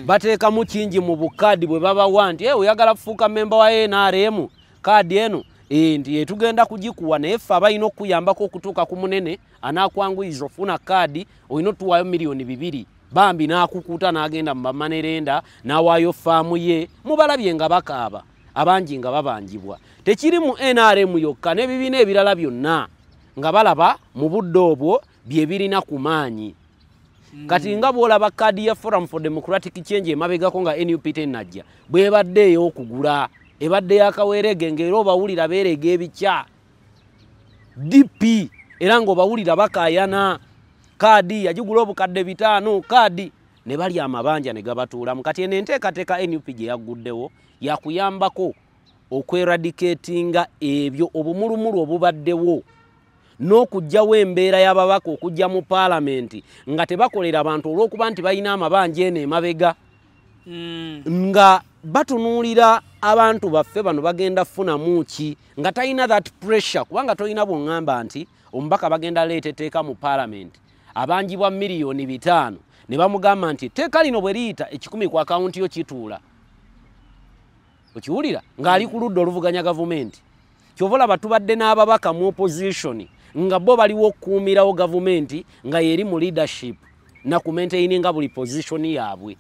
[SPEAKER 6] bateekamu kingi mu bukaadi bwe babawa nti oyagala kufuuka memba wa NRM, kaadi eno nti etugenda kugikuwa naye ffe abalina okukuyambako okutuuka ku munene anaakwanguyiza ofuna kaadi olina otuwaayo 2,000,000. Bambi n'akukuta n'agenda mu bamanerenda n'awaayo faamu ye. Mubalabye nga bakaaba, abangi nga babanjibwa. Tekiri mu NRM yokka, n'ebibiina ebirala byonna nga balaba mu budde obwo bye birina ku maanyi. Kati nga bw'olaba kaadi ya Forum for Democratic Change emabegako nga NUP tennajja, bw'ebadde ey'okugula, ebadde yakaweerege ng'era obawulira beerega ebikya. DP era ng'obawulira bakaayana, kaadi yagigula obukadde 500, kaadi ne balya amabanja ne gabatuulamu. Kati eno enteekateeka NUP gye yagguddewo yakuyambako okweradicatinga ebyo obumulumulu obubaddewo n'okuggyawo embeera y'ababaka okujja mu paalamenti nga tebakolera abantu olw'okuba nti balina amabanja eno emabega, nga batunuulira abantu baffe bano bagenda kufunamu ki, nga talina that pressure. Kubanga tolina bw'oŋŋamba nti omubaka bagenda leeta etteeka mu paalamenti abanjibwa 5,000,000 ne bamugamba nti etteeka lino bwe liyita 1,000 ku akawunti yo kituula. Okiwulira ng'ali ku ludda oluvuganya gavumenti. Kyova olaba tubadde n'ababaka mu opposition nga bo baliwo okukuumirawo gavumenti nga yeri mu leadership na kumaintaininga buli position yaabwe,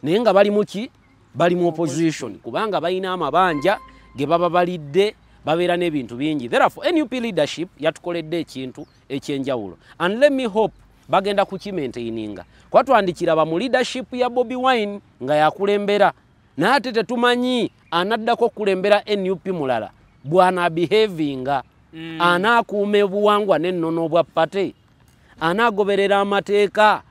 [SPEAKER 6] naye nga bali mu ki? Bali mu opposition kubanga balina amabanja ge baba balidde, babeera n'ebintu bingi. Therefore NUP leadership yatukoledde ekintu ekyenjawulo, and let me hope bagenda kukimaintaininga. Kuba twandikiraba mu leadership ya Bobi Wine nga yakulembera, naye ate tetumanyi anaddako okukulembera NUP mulala bw'anaabehavinga, anaakuuma obuwangwa n'ennono bwa pate, anaagoberera amateeka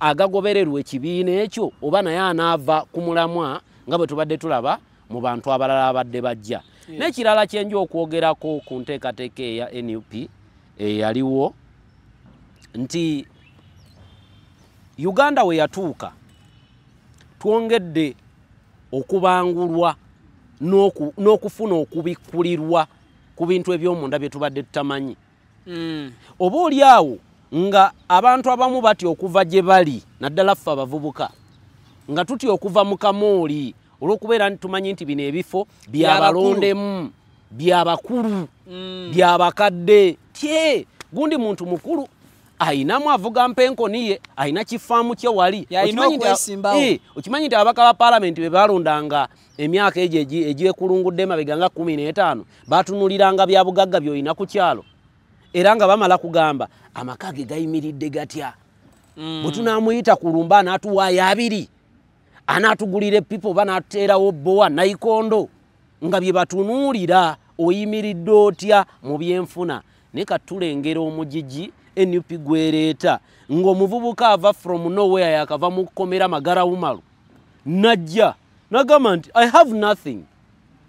[SPEAKER 6] agagobererwa ekibiina ekyo, oba naye anaava ku mulamwa nga bwe tubadde tulaba mu bantu abalala abadde bajja. N'ekirala kye nja okwogerako ku nteekateeka eya NUP eyaliwo nti Uganda we yatuuka twongedde okubangulwa n'okufuna okubikkulirwa ku bintu eby'omunda bye tubadde tutamanyi. Oba oli awo nga abantu abamu batya okuva gye bali, naddala ffe abavubuka, nga tutya okuva mu kamooli olw'okubeera nti tumanyi nti bino ebifo byabalondemu, byabakulu, byabakadde. Tye gundi muntu mukulu ayinamu avuga mpenkoni ye, ayina kifaamu kye wali. Okimanyi nti ababaka ba paalamenti be balondanga emyaka egyo egyekulungudde emabega nga 15 batunuuliranga bya bugagga by'olina ku kyalo, era nga bamala kugamba amaka ge gayimiridde gatya, bwe tunaamuyita ku lumba anaatuwaayo 2, anaatugulira epipa oba n'atuteerawo bbowa nayikondo, nga bye batunuulira oyimiridde otya mu byenfuna. Naye katulengera omugigi NUP gwereeta ng'omuvubuka ava from nowhere yakava mu kkomera Magara Umaru najja nagamba nti I have nothing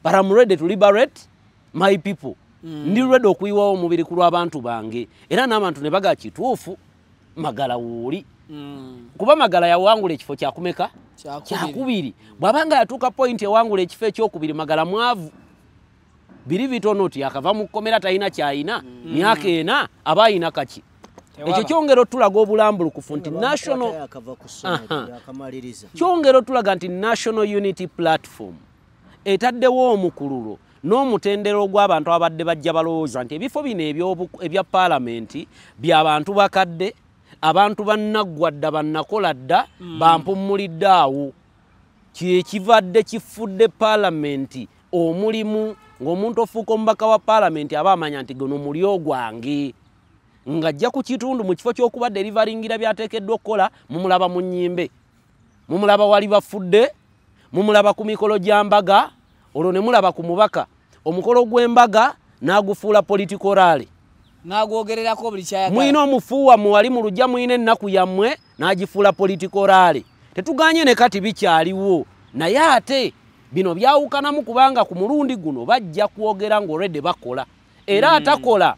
[SPEAKER 6] but I'm ready to liberate my people. Ndi ready okuyiwawo omubiri ku lw'abantu bange. Era n'abantu ne baga kituufu Magala wuuli. Kuba Magala yawangula ekifo kyakumeka kyakubiri. Bw'abanga yatuuka point ewangula ekifo ekyokubiri, Magala mwavu. Believe it or not, yakava mu kkomera talina kyayina, myaka 4 aba ayina kaki. Ekyo kyongera otulaga obulambulukufu nti national kyongera otulaga nti National Unity Platform etaddewo omukululo n'omutendera ogw'abantu abadde bajja balowooza nti ebifo bino ebya paalamenti by'abantu bakadde, abantu bannaggwa dda, bannakola dda, bampummulidde awo. Kyekivadde kifudde paalamenti omulimu ng'omuntu ofuuka omubaka wa paalamenti aba amanya nti guno mulyo gwange, ng'ajja ku kitundu mu kifo ky'okuba derivaringira by'ateekeddwa okukola, mumulaba mu nnyimbe, mumulaba wali bafudde, mumulaba ku mikolo gya mbaga, olwo ne mulaba ku mubaka omukolo gw'embaga n'agufuula political rally,
[SPEAKER 5] n'agwogererako buli ky'ayagala.
[SPEAKER 6] Mwina omufuuwa muwali mu luggya, mwina ennaku yammwe n'agifuula political rally. Tetuganye ne kati bikyaliwo, naye ate bino byawukanamu kubanga ku mulundi guno bajja kwogera ng'olwedde bakola. Era atakola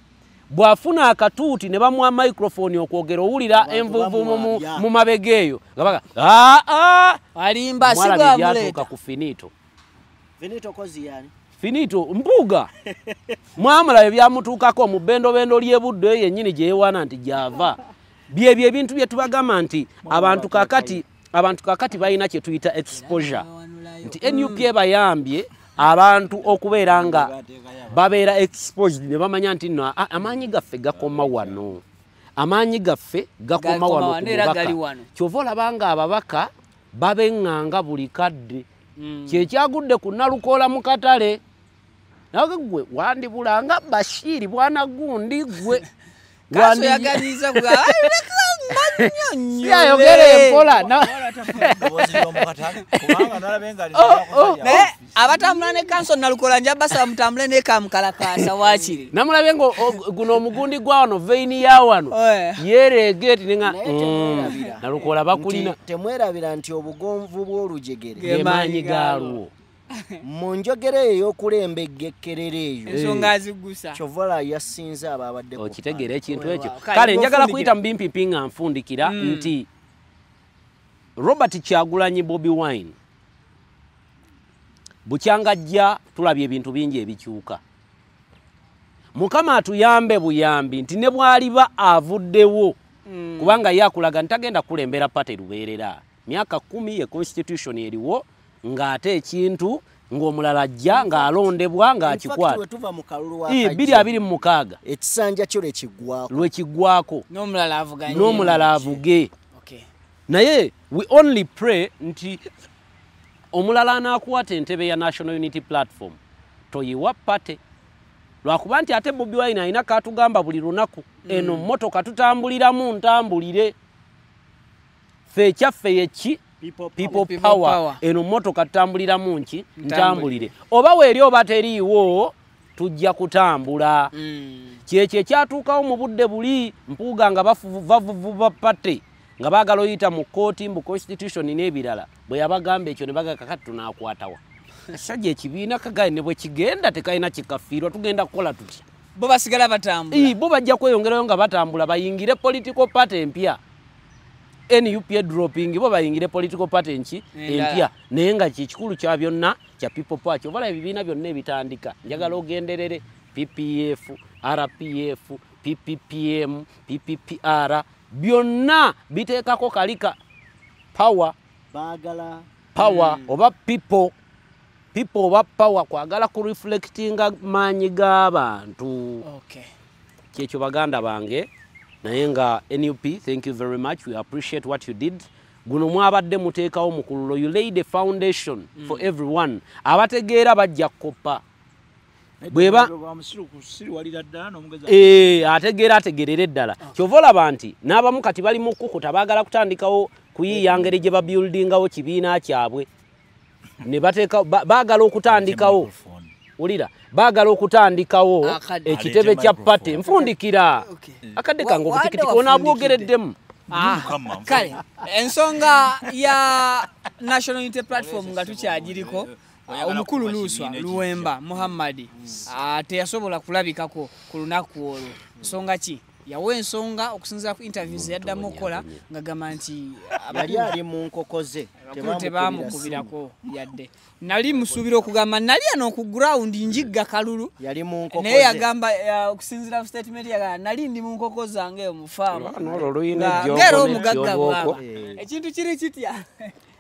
[SPEAKER 6] bw'afuna akatuuti ne bamuwa microphone okwogera, owulira envuvu mu mabega eyo nga baga aa
[SPEAKER 5] alimba
[SPEAKER 6] sigwa byatuuka ku Finito.
[SPEAKER 1] Finito kozi yani
[SPEAKER 6] Finito mbuga mwamulayo byamutuukako mu bendobendo ly'ebuddo eyo yennyini gye yeewaana nti gyava. Byebyo ebintu bye tubagamba nti abantu kakati balina kye tuyita exposure, nti NUP ebayambye abantu okubeera nga babeera exposed ne bamanya nti nno amaanyi gaffe gakoma wano, amaanyi gaffe gakoma wano ku mubaka. Kyova olaba nga ababaka babeŋŋanga buli kadde. Kyekyagudde ku Nalukoola mu katale, nawe gwe wandibulanga Bashiri bwana gundi gwe yayogere empola.
[SPEAKER 5] Naye abatambula ne kanso Nalukoola nja basaba mutambule ne kamukalakaasa waakiri.
[SPEAKER 6] Namulabye nga guno omugundi gwa wano veini ya wano yereegeti nenga Nalukoola bakulina.
[SPEAKER 1] Temwerabira nti obugonvu bw'olujegere
[SPEAKER 6] ge maanyi gaalwo.
[SPEAKER 1] Mu njogera eyo y'okulembegga ekkerere eyo
[SPEAKER 5] ensonga azigusa,
[SPEAKER 1] Kyovola yasinze ababadde
[SPEAKER 6] okitegeera ekintu ekyo. Kale njagala kuyita mu bimpimpi nga nfundikira nti Robert Kyagulanyi Bobi Wine bukyanga ajja tulabye ebintu bingi ebikyuka. Mukama atuyambe buyambi nti ne bw'aliba avuddewo, kubanga ye akulaga nti tagenda kulembera pate lubeerera. Myaka 10 ye constitution eriwo ng'ate ekintu ng'omulala ajja ng'alondebwa ng'akikwata. 2026
[SPEAKER 1] ekisanja kyo lwe kiggwako
[SPEAKER 6] n'omulala avuge. Naye we only pray nti omulala anaakwata entebe ya National Unity Platform toyiwa pate, lwakuba nti ate Bobi Wine alina katugamba buli lunaku, eno mmotoka tutambuliramu ntambulire, ffe ekyaffe yeki people power, eno mmotoka tutambuliramu nki ntambulire, oba weeri oba teriiwo tujja kutambula. Kyekyo ekyatuukawo mu budde buli Mpuuga nga bavuvuba pate nga baagala oyita mu kkooti mbu constitution n'ebirala, bwe yabagamba ekyo ne baga kakati tunaakwatawa essajja ekibiina kagaye ne bwe kigenda tekalina kikafiirwa, tugenda kukola tutya?
[SPEAKER 5] Bo basigala batambula,
[SPEAKER 6] bo bajja kweyongerayo nga batambula bayingire political party empya. NUP dropping, bo bayingire political party nki empya, naye nga kikikulu kya byonna kya people power. Kyovala ebibiina byonna ebitandika njagala ogenderere PPF, RPF, PPPM, PPPR, byonna biteekako kalika power,
[SPEAKER 1] baagala
[SPEAKER 6] power oba people oba power, kwagala ku reflectinga maanyi g'abantu. Kyekyo baganda bange. Naye nga NUP, thank you very much, we appreciate what you did. Guno mwabadde muteekawo mukululo, you laid a foundation for everyone. Abategeera bajja kukoppa. Bweba ategeera ategerere ddala. Kyova olaba nti n'abamu kati bali mu kkukuta baagala kutandikawo kuyiiya ngeri gye babuildingawo kibiina kyabwe. Ne bateeka baagala okutandikawo, wulira, baagala okutandikawo ekitebe kya pate. Nfundikira akadde kange obutikitiki onaabwogereddemu.
[SPEAKER 5] Kale ensonga ya National Unity Platform nga tukyagiriko, omukulu Luswa Luwemba Muhammad teyasobola kulabikako ku lunaku olwo. Nsonga ki yawa ensonga okusinziira ku interviews yaddamu okukola ng'agamba nti
[SPEAKER 1] yali ali mu nkoko ze
[SPEAKER 5] tebamukubirako yadde. Nali musuubira okugamba nali ano ku ground njigga kalulu,
[SPEAKER 1] yali mu nkoko ze,
[SPEAKER 5] naye yagamba okusinziira ku statement yagamba nali ndi mu nkoko zange eyo mu faamu ng'era omugagga bwaba. Ekintu kiri kitya?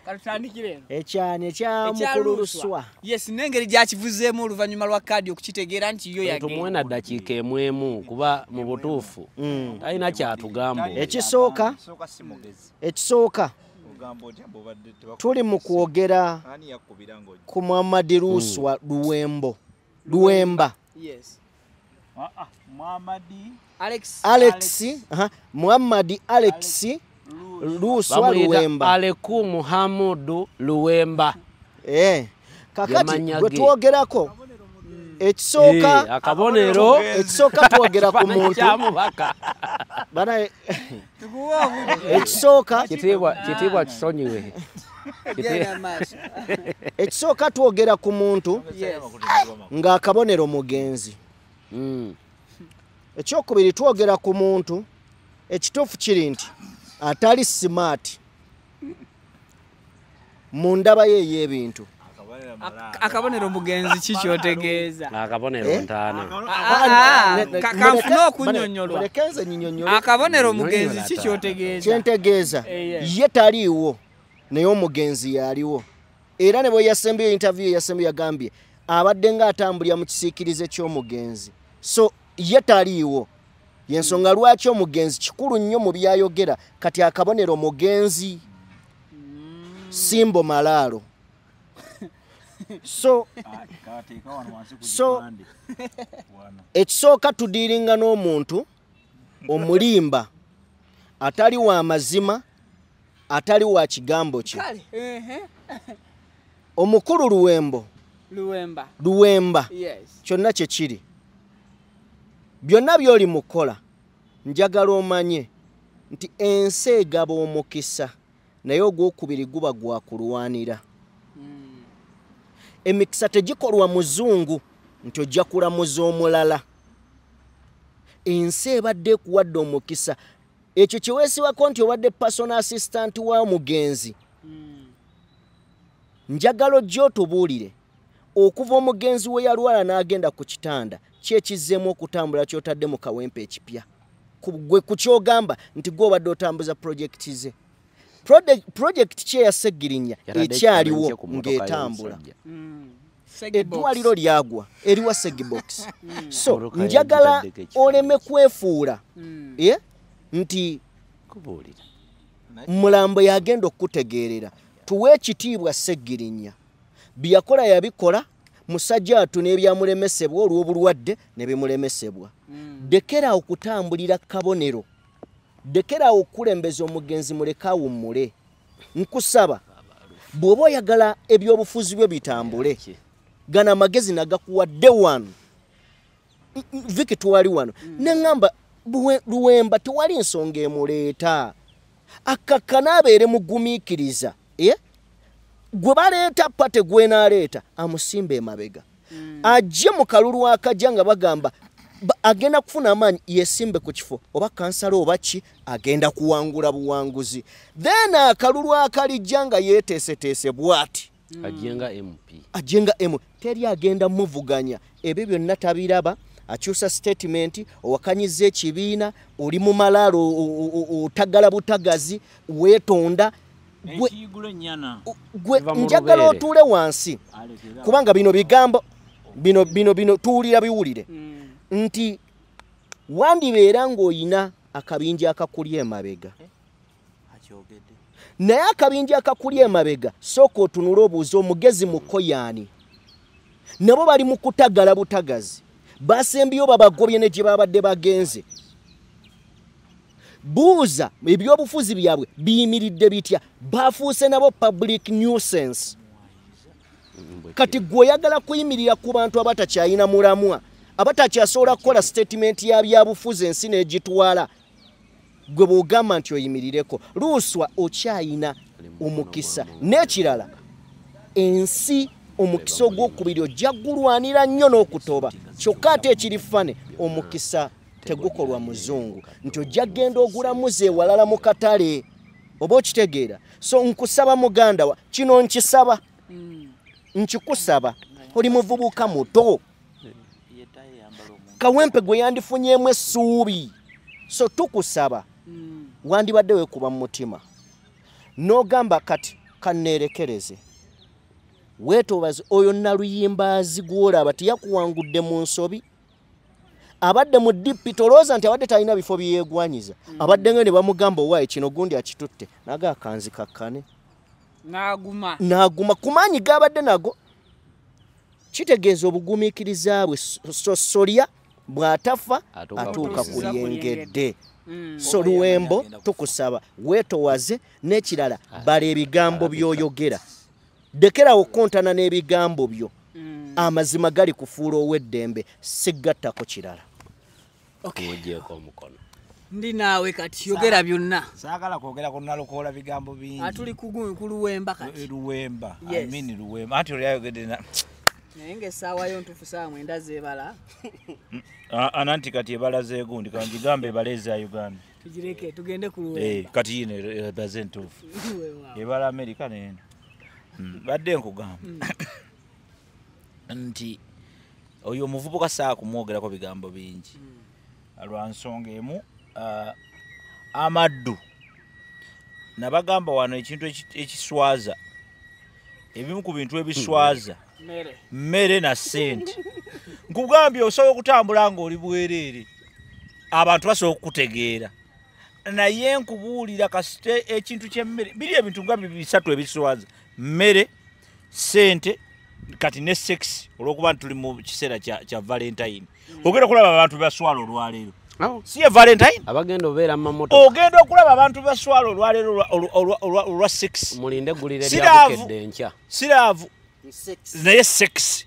[SPEAKER 5] Katutandikire eno
[SPEAKER 1] ekyani ekya mukulu Luswa.
[SPEAKER 5] Yes, n'engeri gyakivuzeemu oluvannyuma lwa kaadi okukitegeera nti yo yagenda.
[SPEAKER 6] Tumuwe na ddakiika emu kuba mu butuufu talina kyatugamba.
[SPEAKER 1] Ekisooka tuli mu kwogera ku Muhammad Luswa Luwemba.
[SPEAKER 5] Yes.
[SPEAKER 1] Alex Muhammad Alex Luswa Luwemba.
[SPEAKER 6] Aleku Muhammadu Luwemba.
[SPEAKER 1] Kakati gwe twogerako Ekisooka
[SPEAKER 6] akabonero
[SPEAKER 1] ekisooka twogera ku muntu bana ekisooka
[SPEAKER 6] kitiibwa kisonyiwe.
[SPEAKER 1] Ekisooka twogera ku muntu ng'akabonero mugenzi. Ekyokubiri twogera ku muntu ekituufu kiri nti atali smart mu ndaba ye ey'ebintu.
[SPEAKER 5] Akabonero mugenzi ki kyotegeeza?
[SPEAKER 6] Akabonero ntaana.
[SPEAKER 5] Kanfuna okunnyonnyolwa.
[SPEAKER 1] Muleke nnyonnyole.
[SPEAKER 5] Akabonero mugenzi ki kyotegeeza?
[SPEAKER 1] Kyentegeeza ye taliiwo naye omugenzi yaliwo. Era ne bwe yasembyeyo interview yasembyeyo yagambye abadde ng'atambulira mu kisiikirize ky'omugenzi. So ye taliiwo. Yensonga lwaki omugenzi kikulu nnyo mu byayogera. Kati akabonero mugenzi simbo malaalo. So ekisooka tudiiringa n'omuntu omulimba atali wa mazima atali wa kigambo kye. Omukulu Luwemba kyonna kye kiri byonna by'oli mukola njagala omanye nti ensi egaba omukisa naye ogwokubiri guba gwa kulwanira. Emikisa tegikolwa muzungu nti ojja kulamuza omulala. Ensi ebadde ekuwadde omukisa ekyo kye weesibako nti obadde personal assistant wa mugenzi. Njagala ojje otubuulire okuva omugenzi we yalwala n'agenda ku kitanda ki ekizzeemu okutambula ky'otadde mu Kawempe ekipya gwe ku ky'ogamba nti gwe obadde otambuza projekiti ze. Project ki eya Ssegirinya ekyaliwo ng'etambula. Eddwaliro lyagwa eriwa Segibox. So njagala oleme kwefuula nti Mulambo yagenda okutegeerera. Tuwe ekitiibwa Ssegirinya. Bye yakola yabikola, musajja atu n'ebyamulemesebwa olw'obulwadde ne bimulemesebwa. Dekera okutambulira kabonero. Dekera okulembeza omugenzi muleke awummule. Nkusaba bw'oba oyagala ebyobufuzi bwe bitambule, gana amagezi nagakuwadde wano. Viki tuwali wano. Ne ŋŋamba Luwemba tewali nsonga emuleeta. Akakkana abeere mugumiikiriza. Gwe baleeta pate gwenaaleeta amusimba emabega. Ajje mu kalulu akajja nga bagamba agenda kufuna amaanyi yesimbe ku kifo oba kansala oba ki agenda kuwangula buwanguzi. Then akalulu akalijja nga yeeteeseteese bw'ati.
[SPEAKER 6] Ajenga MP.
[SPEAKER 1] Ajenga M. Teri agenda muvuganya. Ebyo byonna tabiraba. Akyusa statement, owakanyiza ekibiina, oli mu malaalo otagala butagazi, weetonda. Gwe njagala otuule wansi. Kubanga bino bigambo bino tuwulira biwulire. Nti wandibeera ng'oyina akabinja akakuli emabega. Naye akabinja akakuli emabega sooka otunule obuuze omugezi mukoyaani. Nabo bali mu kutagala butagazi. Basembyeyo babagobye ne gye babadde bagenze. Buuza ebyobufuzi byabwe biyimiridde bitya. Bafuuse nabo public nuisance. Kati gwe oyagala kuyimirira ku bantu abatakyayina mulamwa, abatakyasobola kukola statement ya byabufuzi ensi n'egitwala, gwe bw'ogamba nti oyimirireko. Luswa okyayina omukisa. N'ekirala ensi omukisa ogwokubiri ojja gulwanira nnyo n'okutoba. Kyokka ate ekiri fane omukisa tegukolwa muzungu nti ojja genda ogulamuza ewalala mu katale oba okitegeera. So nkusaba muganda wa kino nkisaba nkikusaba oli muvubuka muto. Kawempe gwe yandifunyeemu essuubi. So tukusaba wandibadde weekuba mu mutima n'ogamba kati kanneerekereze. Weetoobaze oyo Naluyimbazi gw'olaba teyakuwangudde mu nsobi. Abadde mu DP tolowooza nti abadde talina bifo bye yeegwanyiza. Abadde nga ne bamugamba owaaye kino gundi akitutte naga akanzi kakkane. N'aguma ku maanyi g'abadde nago. Kitegeeza obugumiikiriza bwe solya bw'atafa atuuka ku lyengedde. So Luwembo tukusaba weetowaze. N'ekirala bala ebigambo by'oyogera. Dekera okukontana n'ebigambo byo. Amazima gali kufuula ow'eddembe, sigattako kirala.
[SPEAKER 6] Ogyeko omukono.
[SPEAKER 5] Ndi naawe kati yogera byonna.
[SPEAKER 4] Saagala kwogera ku Nalukoola bigambo bingi.
[SPEAKER 5] Atuli ku Luwemba kati.
[SPEAKER 4] Luwemba. I mean Luwemba. Anti oli ayogedde na
[SPEAKER 5] naye ng'essaawa yo ntuufu ssaawa 9 z'ebala.
[SPEAKER 4] Ananti kati ebala z'egundi kangigambe ebala eza Uganda.
[SPEAKER 5] Tugireke tugende ku Luwemba.
[SPEAKER 4] Kati yino ebaze entuufu. Ebala Amerika n'eno. Badde nkugamba nti oyo omuvubuka saa kumwogerako bigambo bingi. Lwa nsonga emu, amaddu nabagamba wano ekintu ekiswaza, ebimu ku bintu ebiswaza mmere na ssente. Nkugambye osobola okutambula ng'oli bwereere, abantu basobola okukutegeera, naye nkubuulira kasite ekintu ky'emmere biri ebintu nga bisatu ebiswaza: mmere, ssente, kati ne sex. Olw'okuba nti tuli mu kiseera kya Valentine, ogenda okulaba abantu baswala olwaleero. Si ye Valentine?
[SPEAKER 6] Abagenda obeera mu mamotoka.
[SPEAKER 4] Ogenda okulaba abantu baswala olwaleero olwa sex.
[SPEAKER 6] Mulinde eggulire lya Bukedde enkya.
[SPEAKER 4] Siraavu naye sex.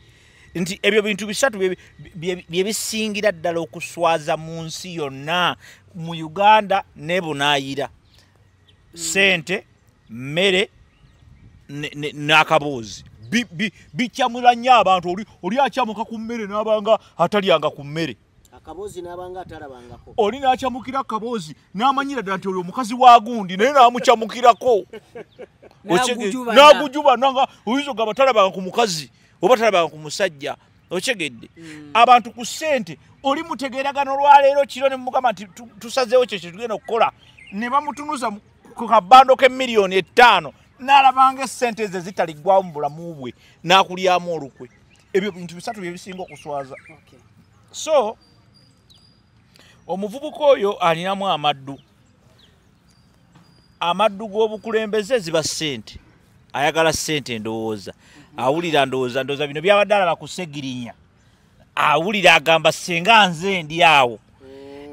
[SPEAKER 4] Nti ebyo bintu bisatu bye bisingira ddala okuswaza mu nsi yonna, mu Uganda ne bunaayira. Ssente, mmere n'akaboozi. Bikyamula nnyo abantu. Oli akyamuka ku mmere n'abanga atalyanga ku mmere.
[SPEAKER 1] Akaboozi n'abanga atalabangako.
[SPEAKER 4] Oli n'akyamukira akaboozi n'amanyira ddala nti oli omukazi wa gundi, naye n'amukyamukirako. N'agujuba nanga oyinza ogamba talabanga ku mukazi oba talabanga ku musajja. Okyegedde. Abantu ku ssente oli mutegeeragana olwaleero kiro ne mugamba nti tusazeewo kye tugenda okukola, ne bamutunuza ku kabando k'emiliyoni 5 n'alabanga essente ezo zitaliggwawo mu bulamu bwe n'akulyamu olukwe. Ebyo bintu bisatu bye bisinga okuswaza. So omuvubuka oyo alinamu amaddu. Amaddu g'obukulembeze ziba ssente. Ayagala ssente ndowooza. Awulira ndowooza bino byabadde alaba ku Ssegirinya. Awulira agamba singa nze ndi awo.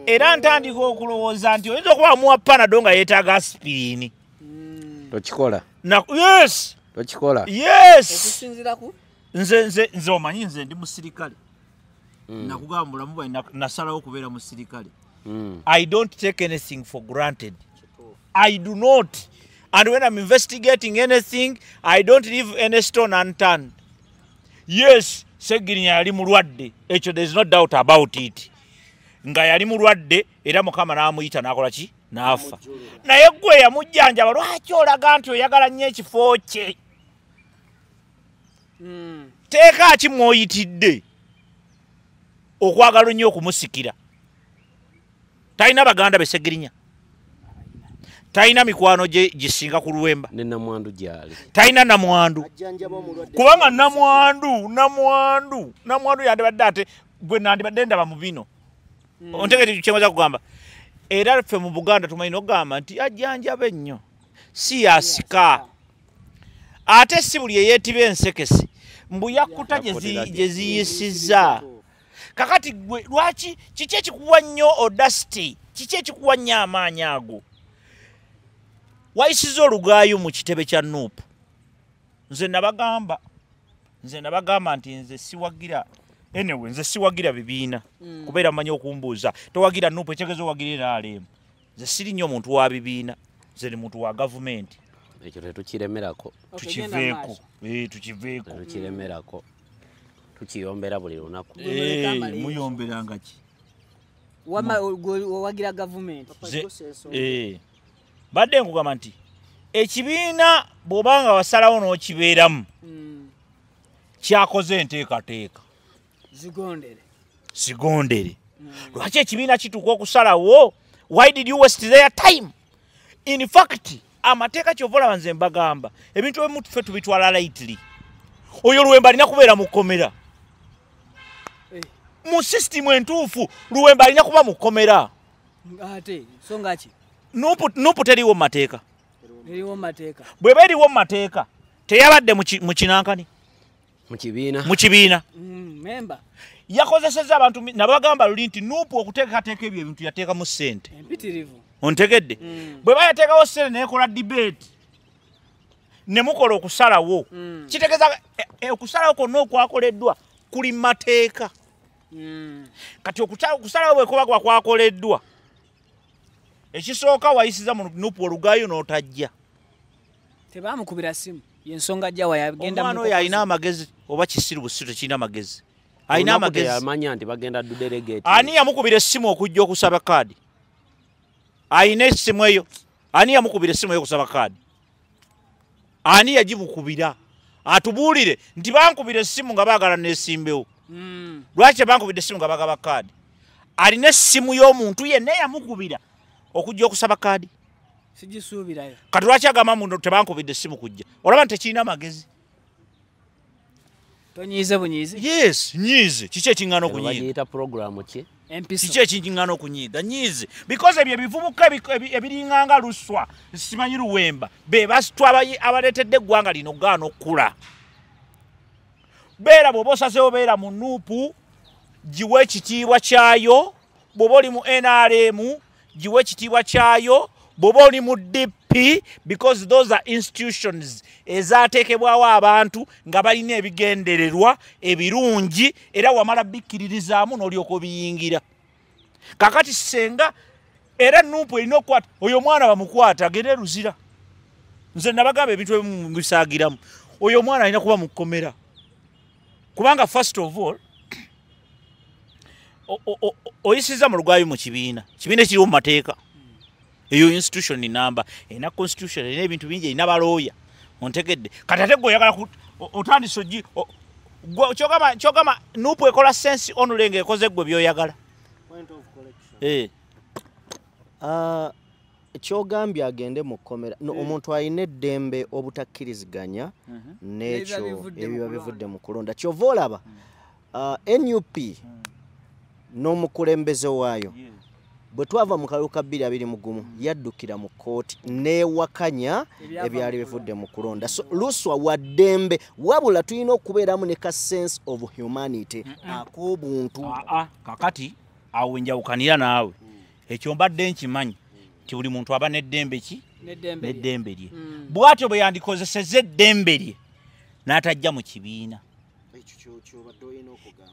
[SPEAKER 4] Era ntandika okulowooza nti oyinza okuba amuwa Panado nga yeetaaga aspirini.
[SPEAKER 6] Tokikola.
[SPEAKER 4] Yes.
[SPEAKER 6] Tokikola.
[SPEAKER 4] Yes.
[SPEAKER 5] Okusinziira ku?
[SPEAKER 4] Nze omanyi nze ndi musirikale. Nakugamba bulamu bwange nasalawo okubeera musirikale. I don't take anything for granted. I do not. And when I'm investigating anything, I don't leave any stone unturned. Yes, Ssegirinya yali mulwadde. Ekyo there is no doubt about it. Nga yali mulwadde era Mukama n'amuyita n'akola ki? N'afa. Naye gwe yamujjanjaba lwaki olaga nti oyagala nnyo ekifo kye? Teeka ki mw'oyitidde okwagala nnyo okumusikira? Talina baganda be Ssegirinya. Talina mikwano gye gisinga ku Luwemba.
[SPEAKER 6] Ne namwandu gy'ali.
[SPEAKER 4] Talina namwandu. Kubanga namwandu yandibadde ate gwe nandibadde ndaba mu bino. Ontegedde kye ngoza kugamba. Era ffe mu Buganda tumanyi n'okugamba nti ajjanjaba ennyo si yasika. Ate si buli eyeetiba ensekese mbu yakkuta gye ziyisizza. Kakati gwe lwaki kiki ekikuwa nnyo audacity? Kiki ekikuwa nnyo amaanyi ago? Wayisiza olugaayo mu kitebe kya NUP. Nze nabagamba nti nze siwagira. Anyway, nze siwagira bibiina. Kubeera mmanyi okumbuuza towagira NUP ekitegeeza owagira NRM. Nze siri nnyo muntu wa bibiina, nze ndi muntu wa gavumenti.
[SPEAKER 6] Ekyo tetukiremerako.
[SPEAKER 4] Tukiveeko. Tukiveeko.
[SPEAKER 6] Tetukiremerako. Tukiyombera buli lunaku.
[SPEAKER 4] Muyomberanga ki?
[SPEAKER 5] Wama owagira gavumenti.
[SPEAKER 4] Badde nkugamba nti ekibiina bw'obanga wasalawo n'okibeeramu kyakoze enteekateeka. Zigondere. Lwaki ekibiina kituuka okusalawo? Why did you waste their time? In fact, amateeka ky'ova olaba nze mbagamba ebintu ebimu ffe tubitwala lightly. Oyo Luwemba alina kubeera mu kkomera. Mu sisitimu entuufu Luwemba alina kuba mu kkomera.
[SPEAKER 5] Ate nsonga ki?
[SPEAKER 4] NUP teriiwo mu mateeka.
[SPEAKER 5] Eriwo mu mateeka.
[SPEAKER 4] Bw'eba eriwo mu mateeka teyabadde mu kinankani.
[SPEAKER 6] Mu kibiina.
[SPEAKER 4] Mu kibiina.
[SPEAKER 5] Memba.
[SPEAKER 4] Yakozesezza abantu nabagamba luli nti NUP okuteekateeka ebyo ebintu yateekamu ssente.
[SPEAKER 5] Empitirivu.
[SPEAKER 4] Ontegedde. Bwe bayateekawo ssente neekola debate. Ne mukola okusalawo. Kitegeeza okusalawo kwonna okwakoleddwa Kuli mateeka. Kati okusalawo bwe kuba kwakoleddwa, ekisooka wayisiza mu NUP olugayo n'otajja.
[SPEAKER 5] Tebamukubira simu yensonga jawa yagenda.
[SPEAKER 4] Omwana oyo alina amagezi oba kisiru busiru tekirina amagezi? Alina amagezi.
[SPEAKER 6] Amanya nti bagenda do delegate.
[SPEAKER 4] Ani yamukubira essimu okujja okusaba kaadi? Alina essimu eyo? Ani yamukubira essimu eyo okusaba kaadi? Ani yagimukubira? Atubuulire nti bankubira essimu nga baagala neesimbewo. Lwaki bankubidde essimu nga bagaba kaadi? Alina essimu y'omuntu yenna eyamukubira okujja okusaba kaadi?
[SPEAKER 5] Sijisuubirayo.
[SPEAKER 4] Kati lwaki agamba muno tebankubidde essimu kujja? Olaba nti tekirina amagezi.
[SPEAKER 5] Tonyiize bunyiizi?
[SPEAKER 4] Yes, nyiize. Kiki ekiŋŋaana okunyiiga?
[SPEAKER 6] Bagiyita program ki?
[SPEAKER 5] Empiso.
[SPEAKER 4] Kiki ekiŋŋaana okunyiiga? Nyiize. Because ebyo ebivubuka ebiringanga Luswa, simanyi Luwemba, be basitwa abaleetedde eggwanga lino okugaana okukula. Beera bw'oba osazeewo beera mu NUP, giwe ekitiibwa kyayo, bw'oba oli mu NRM, giwe ekitiibwa kyayo, bw'oba oli mu DP, because those are institutions ezaateekebwawo abantu nga balina ebigendererwa ebirungi, era wamala bikkiririzaamu n'olyoka obiyingira. Kakati senga era NUP erina okukwata oyo omwana bamukwata agende Luzira. Nze nabagamba ebintu ebimu bisaagiramu. Oyo omwana alina kuba mu kkomera. Kubanga first of all, oyisiza mu lugwayo mu kibiina. Kibiina ekiriwo mu mateeka. Eyo institution namba, erina constitution, erina ebintu bingi, erina balooya. Ontegedde. Kati ate gwe oyagala otandise ogi kyogamba NUP ekola sense only ng'ekoze gwe by'oyagala.
[SPEAKER 1] Point of correction. Kyogambye agende mu kkomera. No, omuntu alina eddembe obutakkiriziganya n'ekyo ebiba bivudde mu kulonda. Kyova olaba NUP n'omukulembeze waayo bwe twava mu kalulu ka 2021 yaddukira mu kkooti n'ewakanya ebyali bivudde mu kulonda. So Luswa wa ddembe, wabula tulina okubeeramu ne ka sense of humanity ak'obuntu.
[SPEAKER 4] Kakati awo njawukanira naawe. Ekyo mbadde nkimanyi nti buli muntu aba n'eddembe ki? N'eddembe lye. Bw'atyo bwe yandikozesezza eddembe lye n'atajja mu kibiina.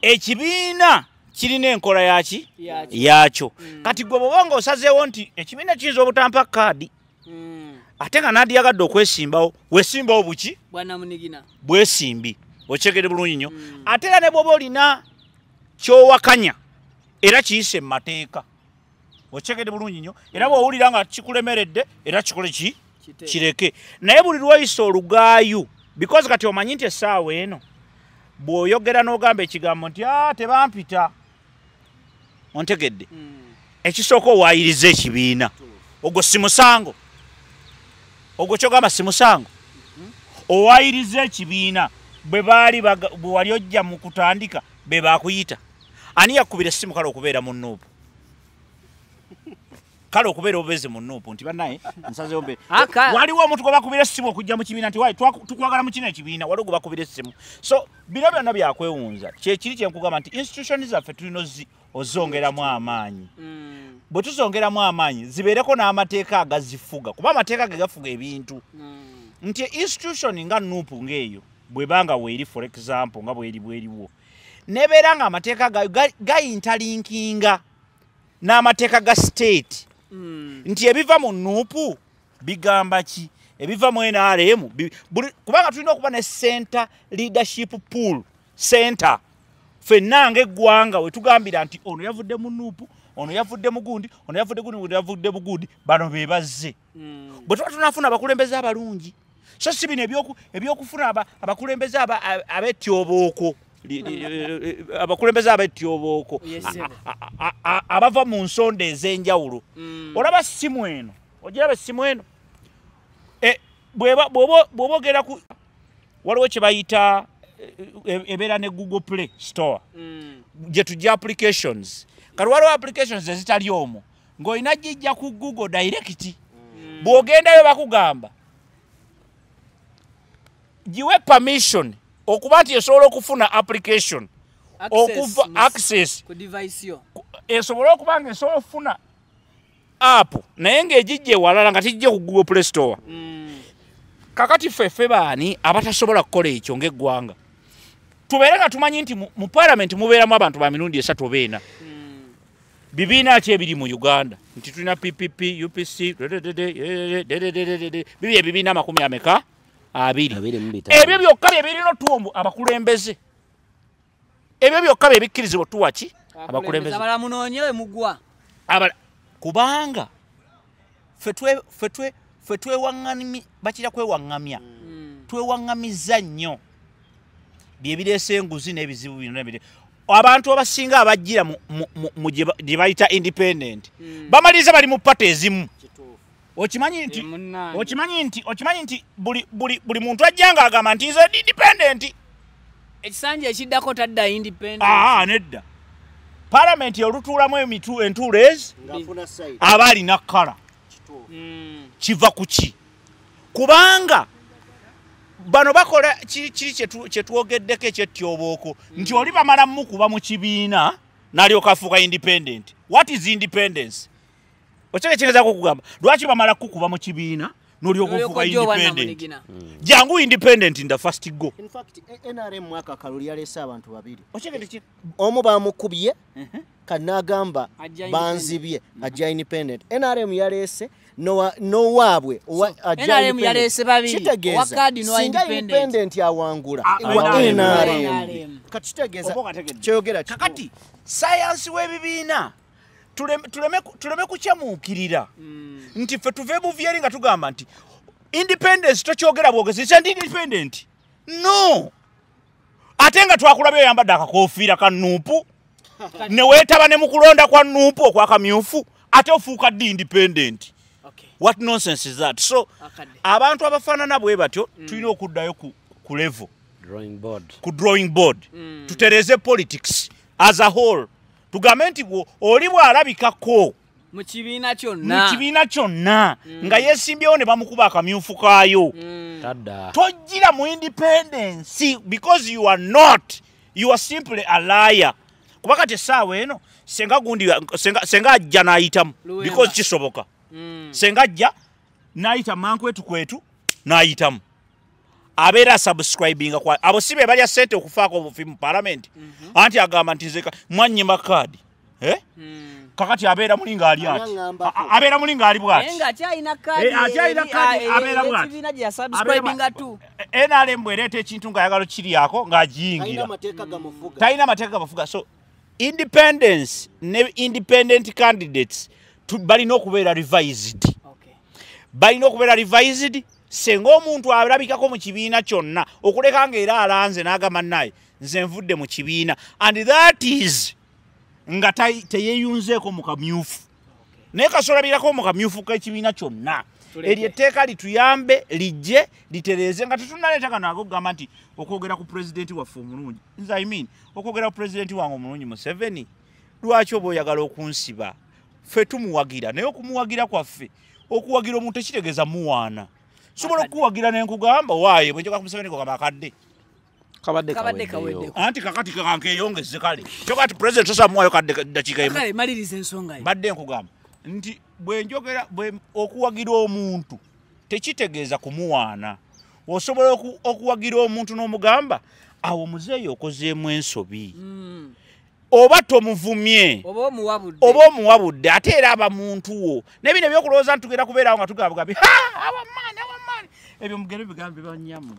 [SPEAKER 4] Ekibiina kirina enkola yaki? Yakyo. Kati gwe bw'oba ng'osazeewo nti ekibiina kiyinza obutampa kaadi, ate nga nandiyagadde okwesimbawo, weesimbawo buki?
[SPEAKER 5] Bwannamunigina.
[SPEAKER 4] Bwesimbi. Okyegere bulungi nnyo. Ate era ne bw'oba olina ky'owakanya, era kiyise mu mateeka. Okyegere bulungi nnyo. Era bw'owulira nga kikulemeredde, era kikole ki? Kireke. Naye buli lw'oyisa olugaayu, because kati omanyi nti essaawa eno, bw'oyogera n'ogamba ekigambo nti tebampita. Ontegedde. Ekisooka owaayiriza ekibiina. Ogwo si musango. Ogwo ky'ogamba si musango. Owaayiriza ekibiina bwe baali bwe wali ojja mu kutandika be baakuyita. Ani yakubira essimu kale okubeera mu NUP? Kale okubeera obubeezi mu NUP nti bannaye nsazeewo mbe. Waliwo omuntu gwe bakubira essimu okujja mu kibiina nti waayi tukwagala mu kino ekibiina, waliwo gwe bakubira essimu. So bino byonna byakwewunza. Kyekiri kye nkugamba nti institution zaffe tulina ozongeramu amaanyi. Bwe tuzongeramu amaanyi zibeereko n'amateeka agazifuga, kuba amateeka ge gafuga ebintu. Nti institution nga NUP ng'eyo bw'ebanga weeri, for example, nga bweri bweriwo, nebeera nga amateeka gayo gayintalinkinga n'amateeka ga state. Nti ebiva mu NUP bigamba ki? Ebiva mu NRM kubanga tulina okuba ne center leadership pool center. Ffenna ng'eggwanga we tugambira nti ono yavudde mu NUP, ono yavudde mu gundi, ono yavudde gundi, ono yavudde mu gundi, bano be bazze. Bwe tuba tunaafuna abakulembeze abalungi, so si bino ebyokufuna abakulembeze ab'ettyobooko, abakulembeze ab'ettyobooko abava mu nsonda ez'enjawulo. Olaba ssimu eno, ogiraba essimu eno, bw'oba ogenda ku waliwo kye bayita ebeera ne Google Play Store gye tujja applications. Kati waliwo applications ezitali omwo ng'olina gijja ku Google direct. Bw'ogendayo bakugamba giwe permission okuba nti esobola okufuna application okuva access
[SPEAKER 5] ku device yo,
[SPEAKER 4] esobola okuba nga esobola okufuna app naye ng'egijja ewalala nga tijja ku Google Play Store. Kakati ffe baani abatasobola kukola ekyo ng'eggwanga? Tubeere nga tumanyi nti mu parliament mubeeramu abantu ba mirundi 3 oba 4. Bibiina ki ebiri mu Uganda? Nti tulina PPP, UPC, biri ebibiina 20. Ebyo byokka bye birina otuwa abakulembeze. Ebyo byokka bye bikkirizibwa otuwa ki? Abakulembeze.
[SPEAKER 5] Abala munoonyewe mugwa.
[SPEAKER 4] Kubanga ffe twewaŋŋamya, bakira kwewaŋŋamya. Twewaŋŋamizza nnyo. Bye bireese enguzi n'ebizibu bino n'ebiri. Abantu abasinga abajjira mu gye bayita independent bamaliriza bali mu party ezimu. Okimanyi nti buli muntu ajja ng'agamba nti nze independent.
[SPEAKER 5] Ekisanja ekiddako tadda independent.
[SPEAKER 4] Nedda. Parliament olutuulamu entuulo ezi aba alina kkala. Kiva ku ki? Kubanga bano bakola kiri kyetwogeddeko ekyetyobooko nti oli bamala mukuba mu kibiina n'alyoka afuuka independent. What is independence? Okyekitegezaako okugamba lwaki bamala kukuba mu kibiina n'olyoka ofuuka independent? Jangu independent in the first go.
[SPEAKER 1] In fact, NRM mwaka kaluli yaleese abantu babiri. Omu bamukubye kanagamba banzibye ajja independent. NRM yaleese nowaabwe
[SPEAKER 5] NRM yaleese babiri owa kaadi n'owa
[SPEAKER 1] independent awangula wa NRM. Kati kyogera
[SPEAKER 4] kakati sayansi w'ebibiina tuleme kukyamuukirira nti ffe tuve buvyeri nga tugamba nti independence tokyogera bwogezi nti ndi independent. No, ate nga twakulabye oyambadde akakoofiira ka nuupu ne weetaba ne mu kulonda kwa nuupu okwakamyufu ate ofuuka ddi independent. What nonsense is that? So abantu abafaanana bwe batyo tulina okuddayo ku level
[SPEAKER 6] drawing board,
[SPEAKER 4] ku drawing board. Tutereze politics as a whole. Tugambe nti oli bw'alabikako
[SPEAKER 5] mu kibiina
[SPEAKER 4] kyonna nga yeesimbyewo ne bamukuba akamyufu kaayo, tojjira mu independence because you are not, you are simply a liar. Kuba kati essaawa eno senga gundi senga ajja n'ayitamu because kisoboka. Senga ajja n'ayita mankwetu kwetu n'ayitamu abeera subscribinga kwa abo si be balya ssente okufaako obufi mu parliament. Anti agamba nti nze mwannyima kaadi kakati abeera muli ng'ali ati abeera muli ng'ali bw'ati akyalina kaadi abeera bw'ati NRM bw'ereeta ekintu ng'ayagala okiryako ng'agiyingira talina amateeka gamufuga. So independence ne independent candidates balina okubeera revised. Balina okubeera revised. Senga omuntu alabikako mu kibiina kyonna okuleka ng'era alanze n'agamba naye nze nvudde mu kibiina, and that is nga teyeyunzeeko mu kamyufu. Naye kasolabirako mu kamyufu k'ekibiina kyonna. Eryo etteeka lituyambe lijje litereeze nga tetunnaleeta kano ag'okugamba nti okwogera ku pulezidenti waffe omulungi. Nze I mean okwogera ku pulezidenti wange omulungi Museveni, lwaki oba oyagala okunsiba? Ffe tumuwagira, naye okumuwagira kwaffe okuwagira omuntu tekitegeeza muwaana. Sobola okuwagira ne nkugamba waaye bwe njoka ku Museveni kugamba akadde
[SPEAKER 6] kabadde kaweddeyo.
[SPEAKER 4] Anti kakati kankeyongeze kale kyokka ati pulezidenti tosobola muwaayo kadde ddakiika emu.
[SPEAKER 5] Kale maliriza ensonga yo.
[SPEAKER 4] Mbadde nkugamba nti bwe njogera okuwagira omuntu tekitegeeza kumuwaana. Osobola okuwagira omuntu n'omugamba awo muzeeyi okozeemu ensobi. Oba tomuvumye oba omuwabudde ate era aba muntu wo. Naye bino ebyokulowooza nti tugenda kubeerawo nga tugabugabi awamaani ebyo mugere bigambe bannyamu.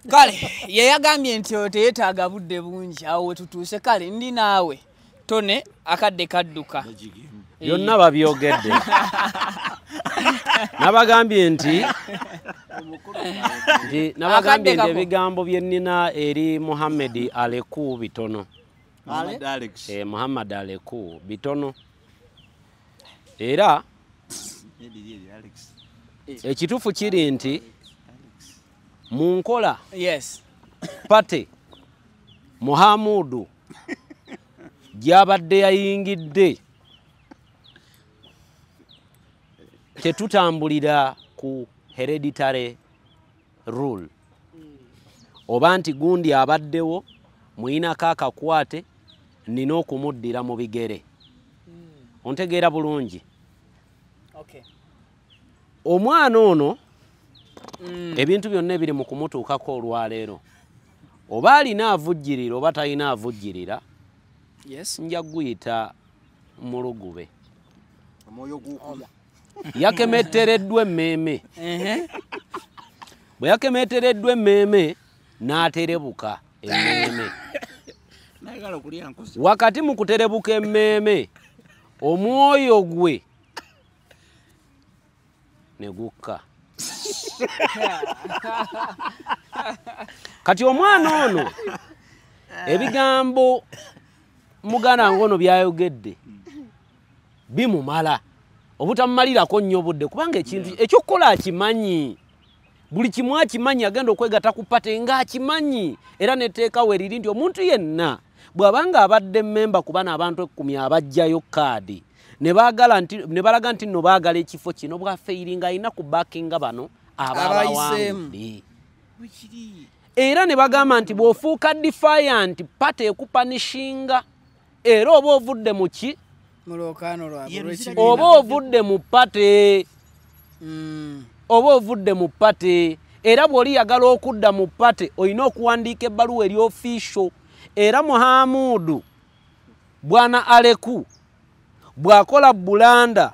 [SPEAKER 5] Kale ye yagambye nti oyo teyeetaaga budde bungi awo we tutuuse. Kale ndi naawe tone akadde kadduka
[SPEAKER 6] byonna babyogedde. Nabagambye nti ebigambo bye nnina eri Muhammad Aleku bitono. Muhammad Aleku bitono. Era ekituufu kiri nti mu nkola pate Muhamudu gy'abadde yayingidde tetutambulira ku hereditary rule oba nti gundi abaddewo muyinako akakwate nina okumuddira mu bigere. Ontegeera bulungi. Omwana ono ebintu byonna ebiri mu kumutuukako olwaleero Oba alina avujjirira oba talina avujjirira,
[SPEAKER 5] yes,
[SPEAKER 6] nja guyita mulugube. Yakemetereddwa emmeeme. Bwe yakemetereddwa emmeeme n'aterebuka emmeeme. Wakati mu kuterebuka emmeeme, omwoyo gwe ne gukka. Kati omwana ono ebigambo muganda ngono byayogedde bimumala obutamumalirako nnyo budde, kubanga ekintu ekyokukola akimanyi, buli kimu akimanyi, agenda okwegatta ku pate ng'akimanyi. Era netteeka we riri nti omuntu yenna bw'abanga abadde mmemba ku bano abantu 10 abajjayo kaadi ne baagala nti ne balaga nti nno baagala ekifo kino, bw'afeiringa alina ku backinga bano ababawangudde. Era ne bagamba nti bw'ofuuka defiant, pate ekupanishinga, era oba ovudde mu ki? Oba ovudde mu pate. Oba ovudde mu pate. Era bw'oliyagala okudda mu pate olina okuwandiika ebbaluwa eri official. Era Muhamudu bwana Aleku bw'akola Bulanda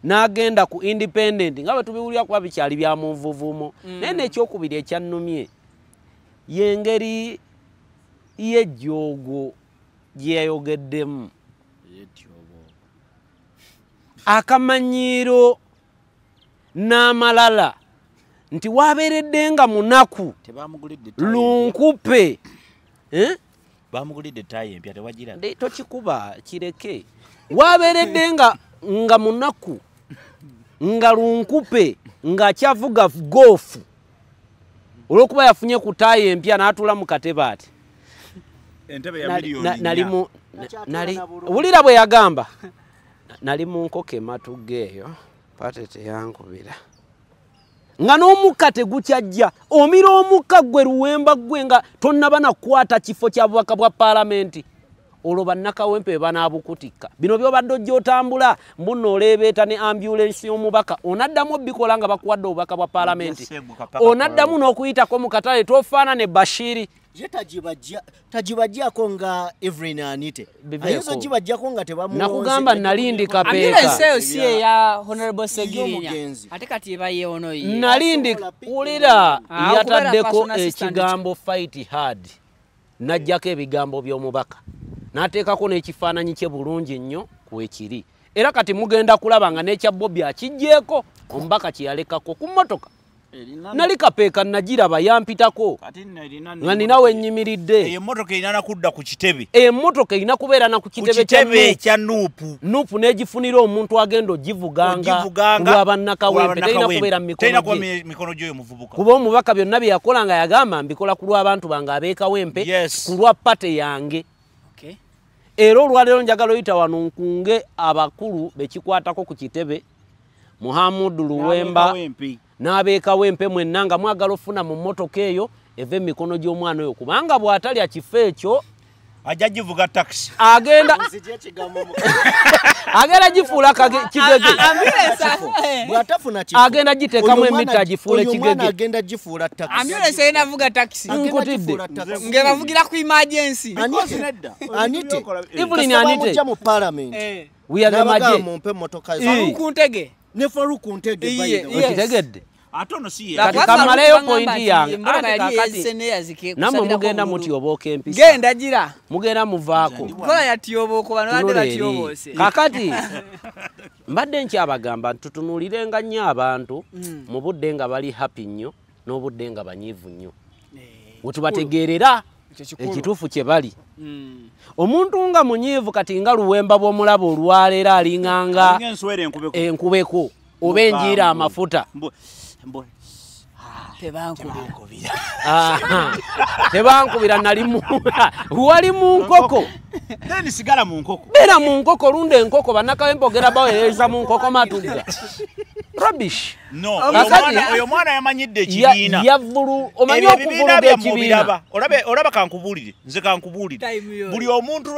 [SPEAKER 6] n'agenda ku independent, nga bwe tubiwulira kuba bikyali bya munvuvumo. Naye n'ekyokubiri ekyannumye y'engeri y'ejjoogo gye yayogeddemu, akamanyiiro n'amalala nti wabeeredde nga munaku lunkupe.
[SPEAKER 4] Bamugulidde ttaayi empya tewagira.
[SPEAKER 6] Tokikuba kireke. Wabeeredde nga munaku nga lunkupe ng'akyavuga goofu, olw'okuba yafunye ku ttaayi empya n'atuula mu katebe ati. Wulira bwe yagamba, nali mu nkoko ematugga eyo pate teyankubira, nga n'omukka tegukyajja. Omira omukka gwe Luwemba gwe nga tonnaba nakukwata kifo kya bubaka bwa paalamenti, olwo bannakawempe banaabukutikka. Bino by'obadde ojja otambula mbuno oleebeeta ne ambulensi y'omubaka, onaddamu obikola nga bakuwadde obubaka bwa paalamenti, onaddamu n'okuyitako mu katale tofaana ne Bashiri.
[SPEAKER 1] Ye tagibajjako nga Evelyn Anite. Ayinza ogibajjako nga tebamulonze.
[SPEAKER 6] Nakugamba nalindi kapeeka.
[SPEAKER 5] Ambulance eyo si eya Honorable Segirinya. Ate kati eba ye ono ye.
[SPEAKER 6] Nalindi wulira yataddeko ekigambo fight hard, n'aggyako ebigambo by'omubaka, n'ateekako n'ekifaananyi kye bulungi nnyo kwekiri. Era kati mugenda kulaba nga n'ekya Bobi akiggyeeko omubaka kye yalekako ku mmotoka. Nali kapeeka nagiraba yampitako nga nina we nnyimiridde.
[SPEAKER 4] Emmotoka erina nakudda ku kitebe.
[SPEAKER 6] Emmotoka erina kubeera na ku kitebe
[SPEAKER 4] kya Nuupu.
[SPEAKER 6] Nuupu n'egifunira omuntu agenda ogivuganga ku lwa bannakawempe, terina kubeera mu mikono
[SPEAKER 4] gye omuvubuka.
[SPEAKER 6] Kuba omubaka byonna bye yakola nga yagamba mbikola ku lw'abantu bange ab'ekawempe, ku lwa pate yange. Era olwaleero njagala oyita wano nkunge abakulu bekikwatako ku kitebe, Muhamudu Luwemba n'abeekawempe mwenna nga mwagala ofuna mu mmotoka eyo eva emikono gy'omwana oyo, kubanga bw'atalya kifo ekyo
[SPEAKER 4] ajja givuga takisi,
[SPEAKER 6] agenda gifuula kigege, agenda giteekamu emiti agifuule kigege,
[SPEAKER 1] agenda gifuula takisi.
[SPEAKER 5] Ambulance enavuga takisi
[SPEAKER 6] nkutidde
[SPEAKER 5] ng'ebavugira ku emergency.
[SPEAKER 1] Anite
[SPEAKER 6] Evelyn Anite
[SPEAKER 1] mu parliament
[SPEAKER 6] we are the
[SPEAKER 1] n'abagamba mumpe emmotoka
[SPEAKER 5] Faruku Ntege
[SPEAKER 1] ne Faruku Ntege.
[SPEAKER 6] Okitegedde?
[SPEAKER 4] Ate ono si ye.
[SPEAKER 6] Kati kamaleyo pointi yange. Nammwe mugenda mutyobooka empisa.
[SPEAKER 5] Genda gira.
[SPEAKER 6] Mugenda muvaako.
[SPEAKER 5] Kola yatyobooko bano badde batyoboose.
[SPEAKER 6] Kakati mbadde nkyabagamba tutunuulirenga nnyo abantu mu budde nga bali happy nnyo n'obudde nga banyiivu nnyo. We tubategeerera ekituufu kye bali. Omuntu nga munyiivu kati nga Luwemba bw'omulaba olwaleero alinganga enkubeko oba enjiira amafuta. Tebankubira nali wali mu nkoko.
[SPEAKER 4] Then sigala mu nkoko.
[SPEAKER 6] Beera mu nkoko, lunda enkoko, bannakawempe ogenda baweereza mu nkoko matugga. Rubbish.
[SPEAKER 4] No, oyo mwana yamanyidde ekibiina.
[SPEAKER 6] Yavulu, omanyi okuvuluga ekibiina.
[SPEAKER 4] Olaba kankubuulire, nze kankubuulire. Buli omuntu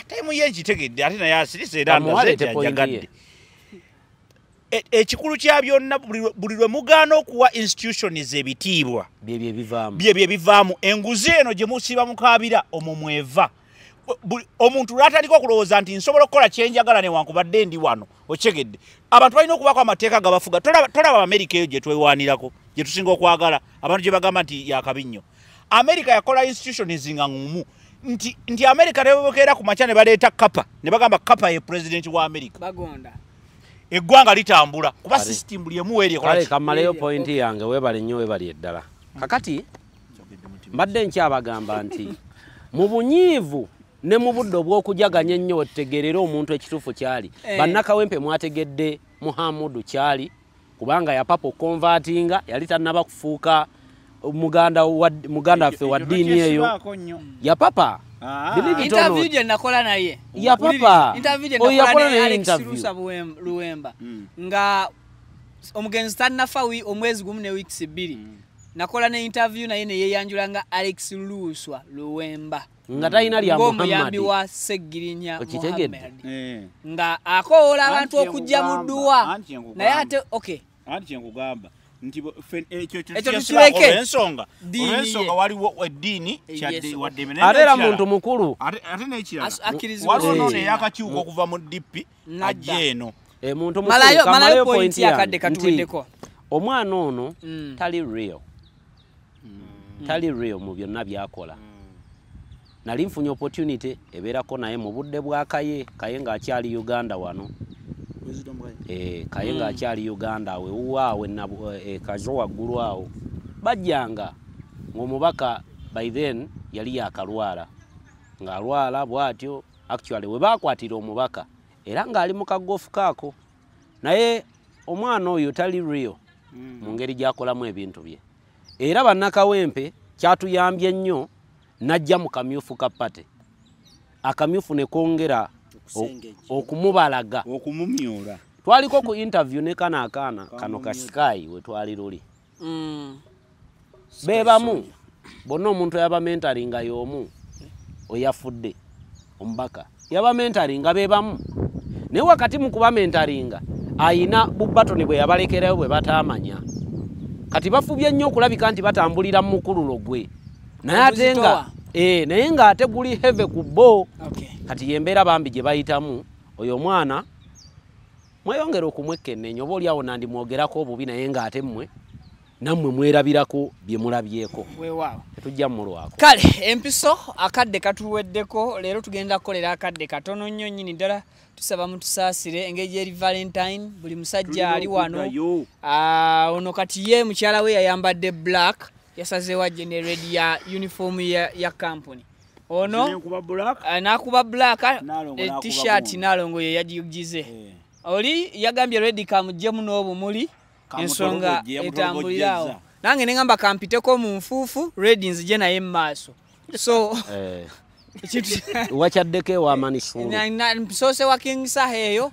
[SPEAKER 4] time ye nkitegedde ate naye asirise era ndaze nti anjagadde. Ekikulu kya byonna buli lwe mugaana okuwa institutions ebitiibwa byebyo bivaamu. Enguzi eno gye musiba mukaabira omwo mweva. Omuntu lwatandika okulowooza nti nsobola okukola kyenjagala newankubadde ndi wano, okitegedde. Abantu balina okubaako amateeka gabafuga. Tolaba Amerika eyo gye twewaanirako, gye tusinga okwagala, abantu gye bagamba nti yakabi nnyo. Amerika yakola institutions nga ngumu nti Amerika ne bwekeera ku makya ne baleeta Kapa ne bagamba Kapa ye president wa Amerika,
[SPEAKER 5] bagonda
[SPEAKER 4] eggwanga litambula kuba system buli emu weeri ekola.
[SPEAKER 6] Kale kamaleyo point yange, weebale nnyo, weebali eddala. Kakati mbadde nkyabagamba nti mu bunyiivu ne mu budde obw'okujaganya ennyo wetutegeerera omuntu ekituufu kyali. Bannakawempe mwategedde Muhammadu kyali, kubanga yapapa okukonvatinga, yali tannaba kufuuka muganda waffe wa ddiini eyo. Yapapa.
[SPEAKER 5] Interview gye nakola naye.
[SPEAKER 6] Yapapa.
[SPEAKER 5] Interview gye nakola naye Alex Lusa Luwemba. Nga omugenzi tannafa omwezi gumu ne weeks 2. Nakola ne interview naye ne yeeyanjula nga Alex Luswa Luwemba.
[SPEAKER 6] Nga talina lya Muhammad.
[SPEAKER 5] Ng'omuyambi wa Ssegirinya Muhammad. Nga akoola abantu okujja mu dduwa. Naye ate okay.
[SPEAKER 4] Anti kye nkugamba nti
[SPEAKER 5] ekyo tukireke.
[SPEAKER 4] Olw'ensonga waliwo eddiini wadde
[SPEAKER 6] ate era muntu mukulu
[SPEAKER 4] ate n'ekirala waliwo noono eyakakyuka okuva mu DP ajja eno.
[SPEAKER 6] Muntu mukulu kamalayo point yakadde katuweddeko. Omwana ono tali real. Tali real mu byonna by'akola. Nali nfunye opportunity ebeerako naye mu budde bwa Kaye, Kaye ng'akyali Uganda wano. Kaye ng'akyali Uganda awo ewuwaawe Kazo waggulu awo. Bajjanga ng'omubaka by then yali yakalwala. Ng'alwala bw'atyo, actually we baakwatira omubaka era ng'ali mu kagofu kaako. Naye omwana oyo tali real mu ngeri gy'akolamu ebintu bye. Era bannakawempe kyatuyambye nnyo najja mu kamyufu ka pate. Akamyufu ne kongera okumubalaga,
[SPEAKER 4] okumumyula.
[SPEAKER 6] Twaliko ku interview ne kano akaana kano ka Sky we twali luli. Beebamu bonna omuntu yaba mentaringa y'omu oyafudde omubaka yaba mentaringa beebamu, naye wakati mu kuba mentaringa ayina bubatoni bwe yabalekerayo bwe bataamanya. Kati bafubye nnyo okulabika nti batambulira mu mukululo gwe, naye ate nga naye ng'ate guli heavy ku bo. Kati yembeera bambi gye bayitamu. Oyo omwana mweyongera okumwekennenya, oba oli awo nandimwogerako obubi, naye ng'ate mmwe nammwe mwerabirako bye mulabyeko.
[SPEAKER 5] Weewaawo,
[SPEAKER 6] tetujja mmulwako.
[SPEAKER 5] Kale empiso akadde katuweddeko leero, tugenda kukolera akadde katono nnyo nnyini ddala. Tusaba mutusaasire engeri gyeri Valentine, buli musajja ali wano. Ono kati ye mukyala we yayambadde black, yasazeewo ajje ne red ya uniform ya company. Ono n'akuba black t-shirt Nalongo ye yagigize. Oli yagambye red kamuggyemu n'obumuli, ensonga etambulirawo. Nange ne ngamba kampiteko mu nfuufu, red nzije naye mu maaso. So
[SPEAKER 6] wakyaddeko ewa
[SPEAKER 5] Msoose wa King Saha eyo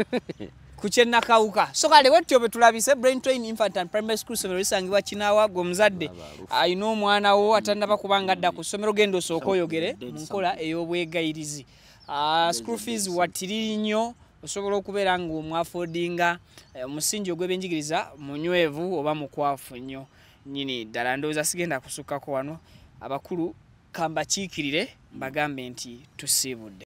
[SPEAKER 5] ku kyennakawuka. So kale bwetutyo bwe tulabise Brain Train Infant and Primary School ssomero lisangibwa Kinaawa. Gwe omuzadde alina omwana wo atannaba kuba nga adda ku ssomero, genda osooke oyogere mu nkola ey'obwegayirizi. School fees watiri nnyo, osobola okubeera ng'omwafodinga omusingi ogw'ebyenjigiriza munywevu oba mukwafu nnyo nnyini ddala. Ndowooza sigenda kusukkako wano, abakulu kambakiikirire mbagambe nti tusiibudde.